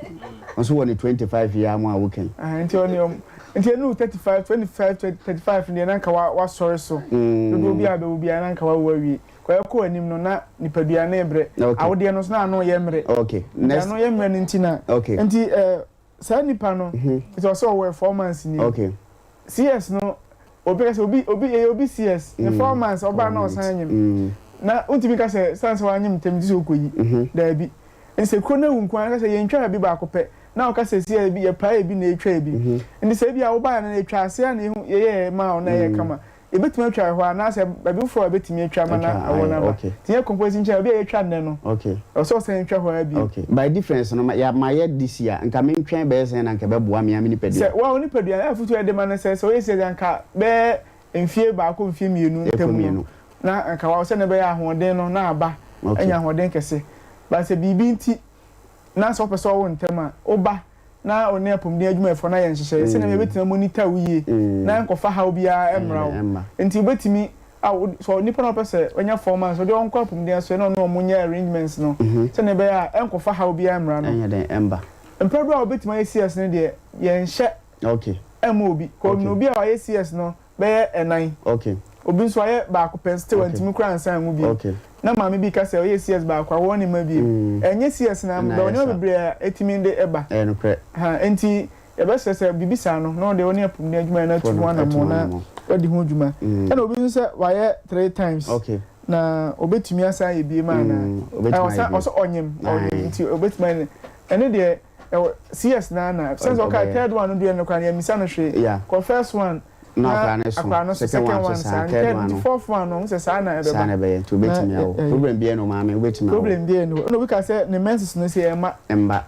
Speaker 1: nso wɔ ne 25 yi ara mu a woka yi.
Speaker 3: Nti ɔne ɔm nti ɛnuru 35 25 35 deɛ na nka wasɔre so dodoɔ bi a bɛwo biara na nka wawo awie. Kɔ ɛkɔ anim no na nipadua no rebrɛ. Awodeɛ no nso na ano yɛ mmerɛ. Nti ano yɛ mmerɛ no nti na. Nti eh, saa nipa no, nti ɔsɛ ɔwɔ 4 months nie. CS no, obi ka sɛ obi obi ɛyɛ obi CS ne 4 months ɔbaa na ɔsan nyem. Na wontumi ka sɛ san sɛ wanyem ntɛm nti sɛ ɔkɔyi. Daabi. Nti sɛ kuro no awu nko ara ka sɛ yɛntwa ebi baako pɛ na ɔka sɛ si ebi yɛpae ebi na etwa ebi. Nti sɛ ebi a wobaeɛ no yɛtwa aseɛ a na yɛhu yɛyɛɛ maa wo na ɛyɛ kama. Yɛbɛtumi atwa ɛhɔ anaasɛ baabi foforɔ a yɛbɛtumi atwa ama na ɛwɔ no aba. Nti nyɛ kɔmpɔsi nkyɛn, baabi a yɛtwa nnɛ no, ɛwɔ sɛ ɔsan twa hɔ ara bio.
Speaker 1: Okay. By difference no, ma mayɛ this year, nka mentwɛn bɛyɛ sɛn na nka ɛbɛboa me ara me nipadua?
Speaker 3: Sɛ wo ara wo nipadua no, afotu a yɛde ma ne sɛ, sɛ woyɛ sei deɛ anka bɛyɛ mfeɛ baako, mfeɛ mmienu ntam no, na anka wa sɛdeɛ ɛbɛyɛ a ahoɔden no na aba, anya ahoɔden kɛse. But sɛ biribi nti na sɛ wopɛ sɛ ɔwo ntɛm a, woba na wo ne apɔmuden adwumayɛfoɔ no ayɛ nhyehyɛeɛ sɛdeɛ yɛbɛtumi amonita wo yie na ɛnkɔfa haw biara mmra wo. Nti wobɛtumi a wo sɛ nipa no a ɔpɛ sɛ ɔnya 4 months ɔde ɔnkɔ apɔmuden asoɛ na ɔne wɔn nyɛ arrangements no sɛdeɛ ɛbɛyɛ a ɛnkɔfa haw biara mmra no. Mprɛ dodoɔ a wobɛtumi ayɛ CS no deɛ yɛnhyɛ mma obi. Kɔ obi a wayɛ CS no bɛyɛ ɛnan. Obi nso wayɛ baako pɛ still wantumi koraa ansan anwu bio. Na maame bi ka sɛ ɔyɛɛ CS baako a wɔwɔ ne mma bio. Ɛnyɛ CS na but nneɛma bebree a ɛtumi de ba. Ha nti yɛbɛsrɛ sɛ biribi saa no na ɔde ɔne apɔmuden adwumayɛ no atu ho anammɔn na wadi ho dwuma. Ɛna obi nso sɛ wayɛ three times na obetumi asan ayɛ biem anaa? Ɔsan ɔsɛ ɔnyem ɔnyem nti obetumi ayɛ ɛno deɛ ɛwɔ CS na na sɛ sɛ ɔka third one no deɛ no koraa no yɛmmisa no hwee kɔ first one
Speaker 1: na akwadaa no so
Speaker 3: second one saa
Speaker 1: third
Speaker 3: nti fourth one no sɛ saa na ɛbɛba
Speaker 1: saa na ɛbɛyɛ nti obetumi awo problem biara no maame obetumi
Speaker 3: awo problem biara no ɛna obi ka sɛ ne menses no sɛ ɛma
Speaker 1: ɛmba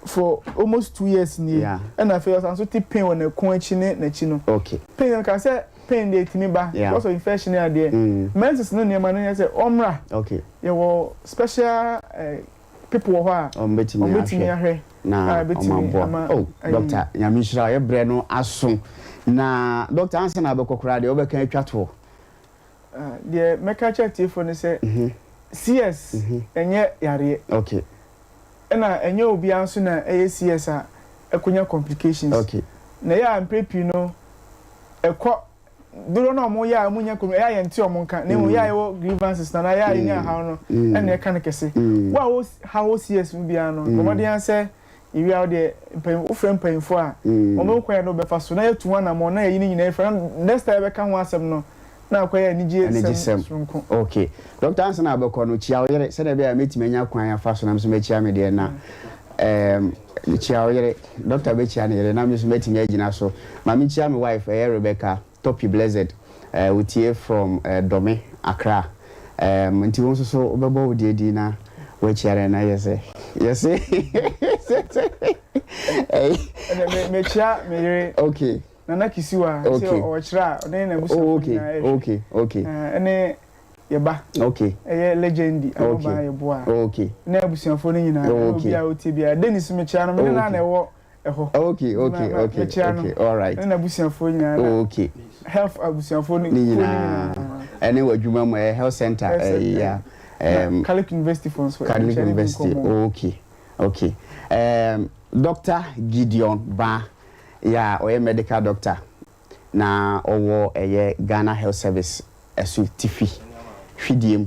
Speaker 3: for almost 2 years nie ɛna afei ɔsan so te pain wɔ n'ɛko akyi ne n'akyi no pain no ka sɛ pain deɛ etumi ba because of infection ne adeɛ. Menses no nneɛma no yɛ sɛ ɔmra yɛwɔ special people wɔ hɔ a
Speaker 1: wɔbɛtumi ahwɛ
Speaker 3: na
Speaker 1: a ɛbɛtumi ama oh, Doctor, Nyame nhyira wo, yɛ berɛ no aso. Na Doctor, ansa na wobɛkɔ koraa deɛ wobɛka atwa toɔ?
Speaker 3: Ah, deɛ mɛka akyerɛ atiefoɔ ne sɛ, CS ɛnyɛ yareɛ. Ɛna ɛnyɛ obiara nso na ɛyɛ CS a ɛkɔnya complications. Na ɛyɛ a mprɛ pii no ɛkɔ dodoɔ no a wɔyɛ a wɔnya kɔm ɛyɛ a yɛnte wɔn nka na mmom yɛ a yɛwɔ grievances na yɛ a yɛnya haw no ɛna ɛka no kɛse. Wo a wo haw wɔ CS mu biara no, bɔ mmɔden ara sɛ yɛwie a wo deɛ mpanyinfo wofrɛ mpanyinfoɔ a wɔn bɛhu kwan a yɛde wo bɛfa so na yɛatu ho anammɔn na yɛayi ne nyinaa afiri hɔ na next time yɛbɛka ho asɛm no na akɔyɛ anigye sɛm soronko.
Speaker 1: Okay. Doctor ansa na wobɛkɔ no kyia wo yere sɛdeɛ ɛbɛyɛ a mɛtumi anya kwan afa so na me nso mɛkyia me deɛ na ɛɛm kyia wo yere. Doctor bɛkyia ne yere na me nso mɛtumi agyina so. Ma menkyia me wife ɛyɛ Rebecca Topi Blessed eh, wotie from eh, Dome, Accra. Ehm, nti wo nso so wobɛbɔ wo deɛ din na woakyia no na yɛ sɛ yɛse
Speaker 3: Ɛnɛ me mekyia me yere.
Speaker 1: Okay.
Speaker 3: Nana Kisiwa
Speaker 1: okay.
Speaker 3: sɛ ɔwɔ kyerɛ a ɔne n'abusuafo
Speaker 1: oh, okay.
Speaker 3: nyinaa ɛhwɛ.
Speaker 1: Okay, okay.
Speaker 3: Ɛne yɛ ba.
Speaker 1: Okay.
Speaker 3: Ɛyɛ legendi ababaa yɛ boa.
Speaker 1: Okay.
Speaker 3: Ne abusuafo no nyinaa.
Speaker 1: Okay.
Speaker 3: Obi a ɔtie biara. Dennis mekyia no me ne no na ɛwɔ ɛhɔ.
Speaker 1: Okay, okay, okay.
Speaker 3: Mekyia no.
Speaker 1: Okay, all right.
Speaker 3: Ne n'abusuafo nyinaa.
Speaker 1: Oh, okay.
Speaker 3: Health abusuafo no
Speaker 1: ne nyinaa. Ɛne wɔ adwuma mu ɛyɛ health center.
Speaker 3: Ɛyɛ
Speaker 1: yeah.
Speaker 3: Catholic University fo nso.
Speaker 1: Catholic University. Okay. Okay. Um, Doctor Gideon Baah yɛ a ɔyɛ medical doctor na ɔwɔ ɛyɛ Ghana Health Service ɛso tifi hwidie mu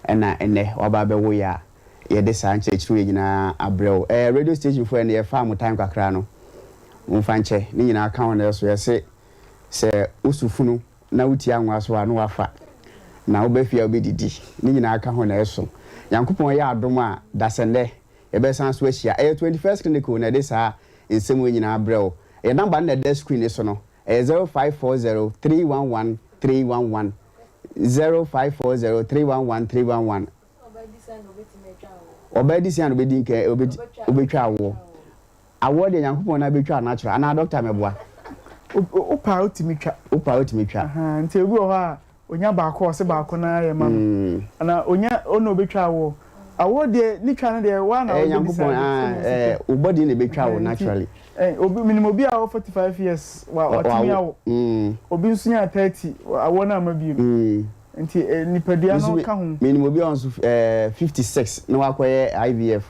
Speaker 1: ɛna ɛnɛ waba abɛwo yɛ a yɛde saa nkyerɛkyerɛ wei nyinaa abrɛ wo. Ɛɛ radio station foɔ ɛnɛ yɛfaa mo time kakra no momfa nkyɛ ne nyinaa ka ho na ɛso yɛse sɛ wosu funu na wotie anwa so a na wafa na woba fie a wobɛdidi ne nyinaa ka ho na ɛso. Nyankopɔn yɛ adom a dasɛnnɛ Yɛbɛsan so ahyia. Ɛyɛ 21st Clinic o na ɛde saa nsɛm wei nyinaa brɛ wo. Yɛn number no na ɛda screen no so no. Ɛyɛ 0540 311 311. 0540 311 311. Ɔbaa di sɛn na obedi nka obetwa awoɔ? Awoɔ deɛ Nyankopɔn na betwa natural anaa doctor mɛboa?
Speaker 3: Wopɛ a wotumi twa.
Speaker 1: Wopɛ a wotumi twa.
Speaker 3: Nti obi wɔ hɔ a Onya baako a ɔse baako no ara yɛ ma no anaa onya ɔna obetwa awoɔ. Awoɔ deɛ ne twa no deɛ woa na
Speaker 1: wobɛ decide sɛdeɛ ɛsi teɛ. Wo body na ebetwa wo naturally.
Speaker 3: Obi menim obi a ɔwɔ 45 years wa watumi awo. Obi nso nyaa 30 awoɔ no amma biom. Nti nipadua no ka ho.
Speaker 1: Menim obi a ɔnso 56 na wakɔyɛ IVF.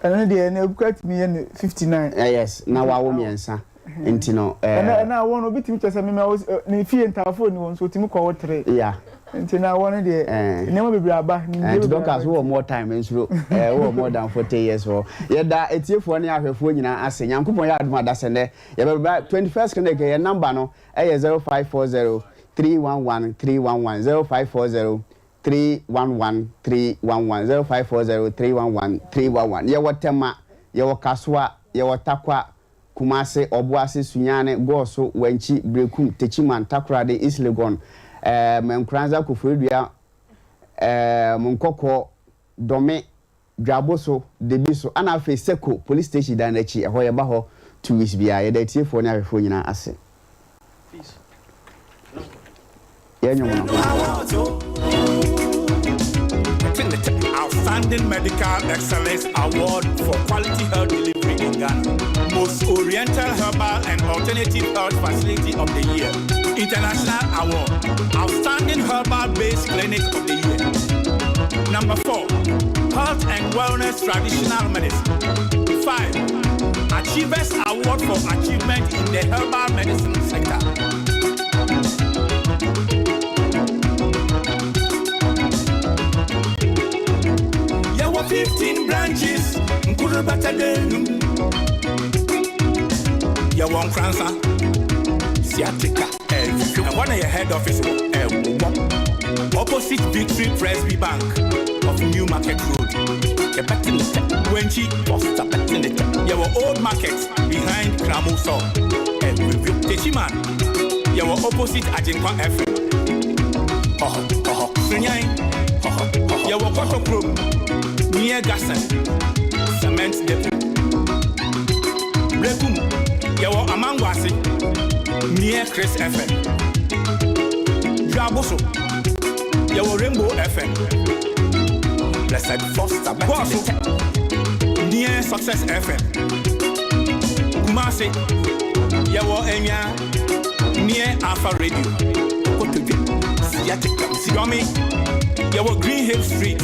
Speaker 3: Ɛno no deɛ ɛnɛ obi koraa tumi yɛ no 59.
Speaker 1: Yes, na wawo mmiɛnsa nti no.
Speaker 3: Ɛnɛ ɛnɛ awɔ no obi tumi kyerɛ sɛ mimi awo ne fie ntaafoɔ ni hɔ nso otumi kɔ wo tere.
Speaker 1: Yeah.
Speaker 3: Nti na awɔ no deɛ nneɛma bebree aba.
Speaker 1: Nimdeɛ bebree aba. Nti wowɔ more time nsuro wowɔ more than 40 years hɔ. Yɛda atiefoɔ ne ahwɛfoɔ nyinaa ase. Nyankopɔn yɛ adom a dasɛ nnɛ yɛbɛba 21st clinic yɛn number no ɛyɛ 0540 311 311 0540 311 311 0540 311 311 Yɛwɔ Tema, yɛwɔ Kasoa, yɛwɔ Tarkwa, Kumase, Ɔboase, Sunyani, Goaso, Wankyi, Berekum, Techiman, Takoradi, East Legon, ɛɛm, Nkoranza, Koforidua, ɛɛm, Nkɔkɔɔ, Dome, Dwaboso, Debiso, ɛna afei Seko Police Station dan no akyi, ɛhɔ yɛba hɔ 2 weeks biara. Yɛda atiefoɔ ne ahwɛfoɔ nyinaa ase. Yɛn nnwom no.
Speaker 17: Outstanding Medical Excellence Award for Quality Health Delivery in Ghana. Most Oriental Herbal and Alternative Health Facility of the Year. International Award. Outstanding Herbal Based Clinic of the Year. Number 4, Health and Wellness Traditional Medicine. 5, Achievers Award for Achievement in the Herbal Medicine Sector. Yɛwɔ 15 branches, Nkurubata denum. Yɛwɔ Nkransa, Sciatica, ɛhɔ na yɛ head office wɔ ɛwɔ opposite Victory Presby Bank of New Market Road. Yɛbɛte ne tɛ, Wenchi Foster bɛte ne tɛ. Yɛwɔ Old Market behind Kramo Store. Ɛwɔ Techiman, yɛwɔ opposite Agyenkwa FM. Ɔhɔ, ɔhɔ, Sunyan, ɔhɔ, ɔhɔ. Yɛwɔ Kɔtɔkurom, near Gasen, Cement Depot. Brekum, yɛwɔ Amangwase, near Chris FM. Dwaboso, yɛwɔ Rainbow FM. Blessed Foster Bɔɔso, near Success FM. Kumasi, yɛwɔ Enya, near Alpha Radio. Kotodwe, Sciatica, Sidomi, yɛwɔ Green Hill Street,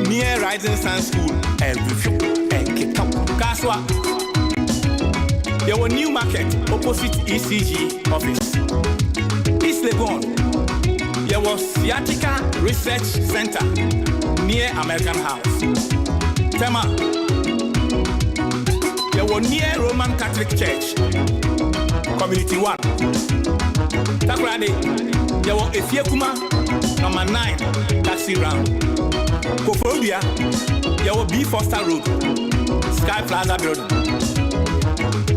Speaker 17: near Rising Sun School. Ɛrehwɛ, ɛkeka, Kasoa. Yɛwɔ New Market, opposite ECG office. East Legon, yɛwɔ Sciatica Research Center, near American House. Tema, yɛwɔ near Roman Catholic Church, Community 1. Takoradi, yɛwɔ Efiekuma, number 9, Taxi Round. Koforidua, yɛwɔ B Foster Road, Sky Plaza Building.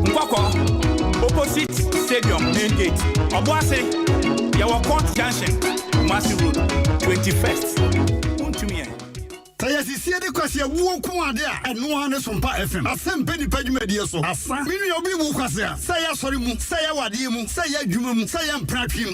Speaker 17: Nkɔkɔ, opposite Stadium main gate. Ɔboase, yɛwɔ Court Junction, Kumasi Road, 21st. Wontumi yɛn.
Speaker 18: Sɛ yɛsisie de kwasi awuo nko ade a, ɛno ara ne Sompa FM. Asɛm pɛ nipa dwumadie so. Asa. Me nua obi wu kwasi a, sɛ yɛ asɔre mu, sɛ yɛ awadeɛ mu, sɛ yɛ adwuma mu, sɛ yɛ mpratwem.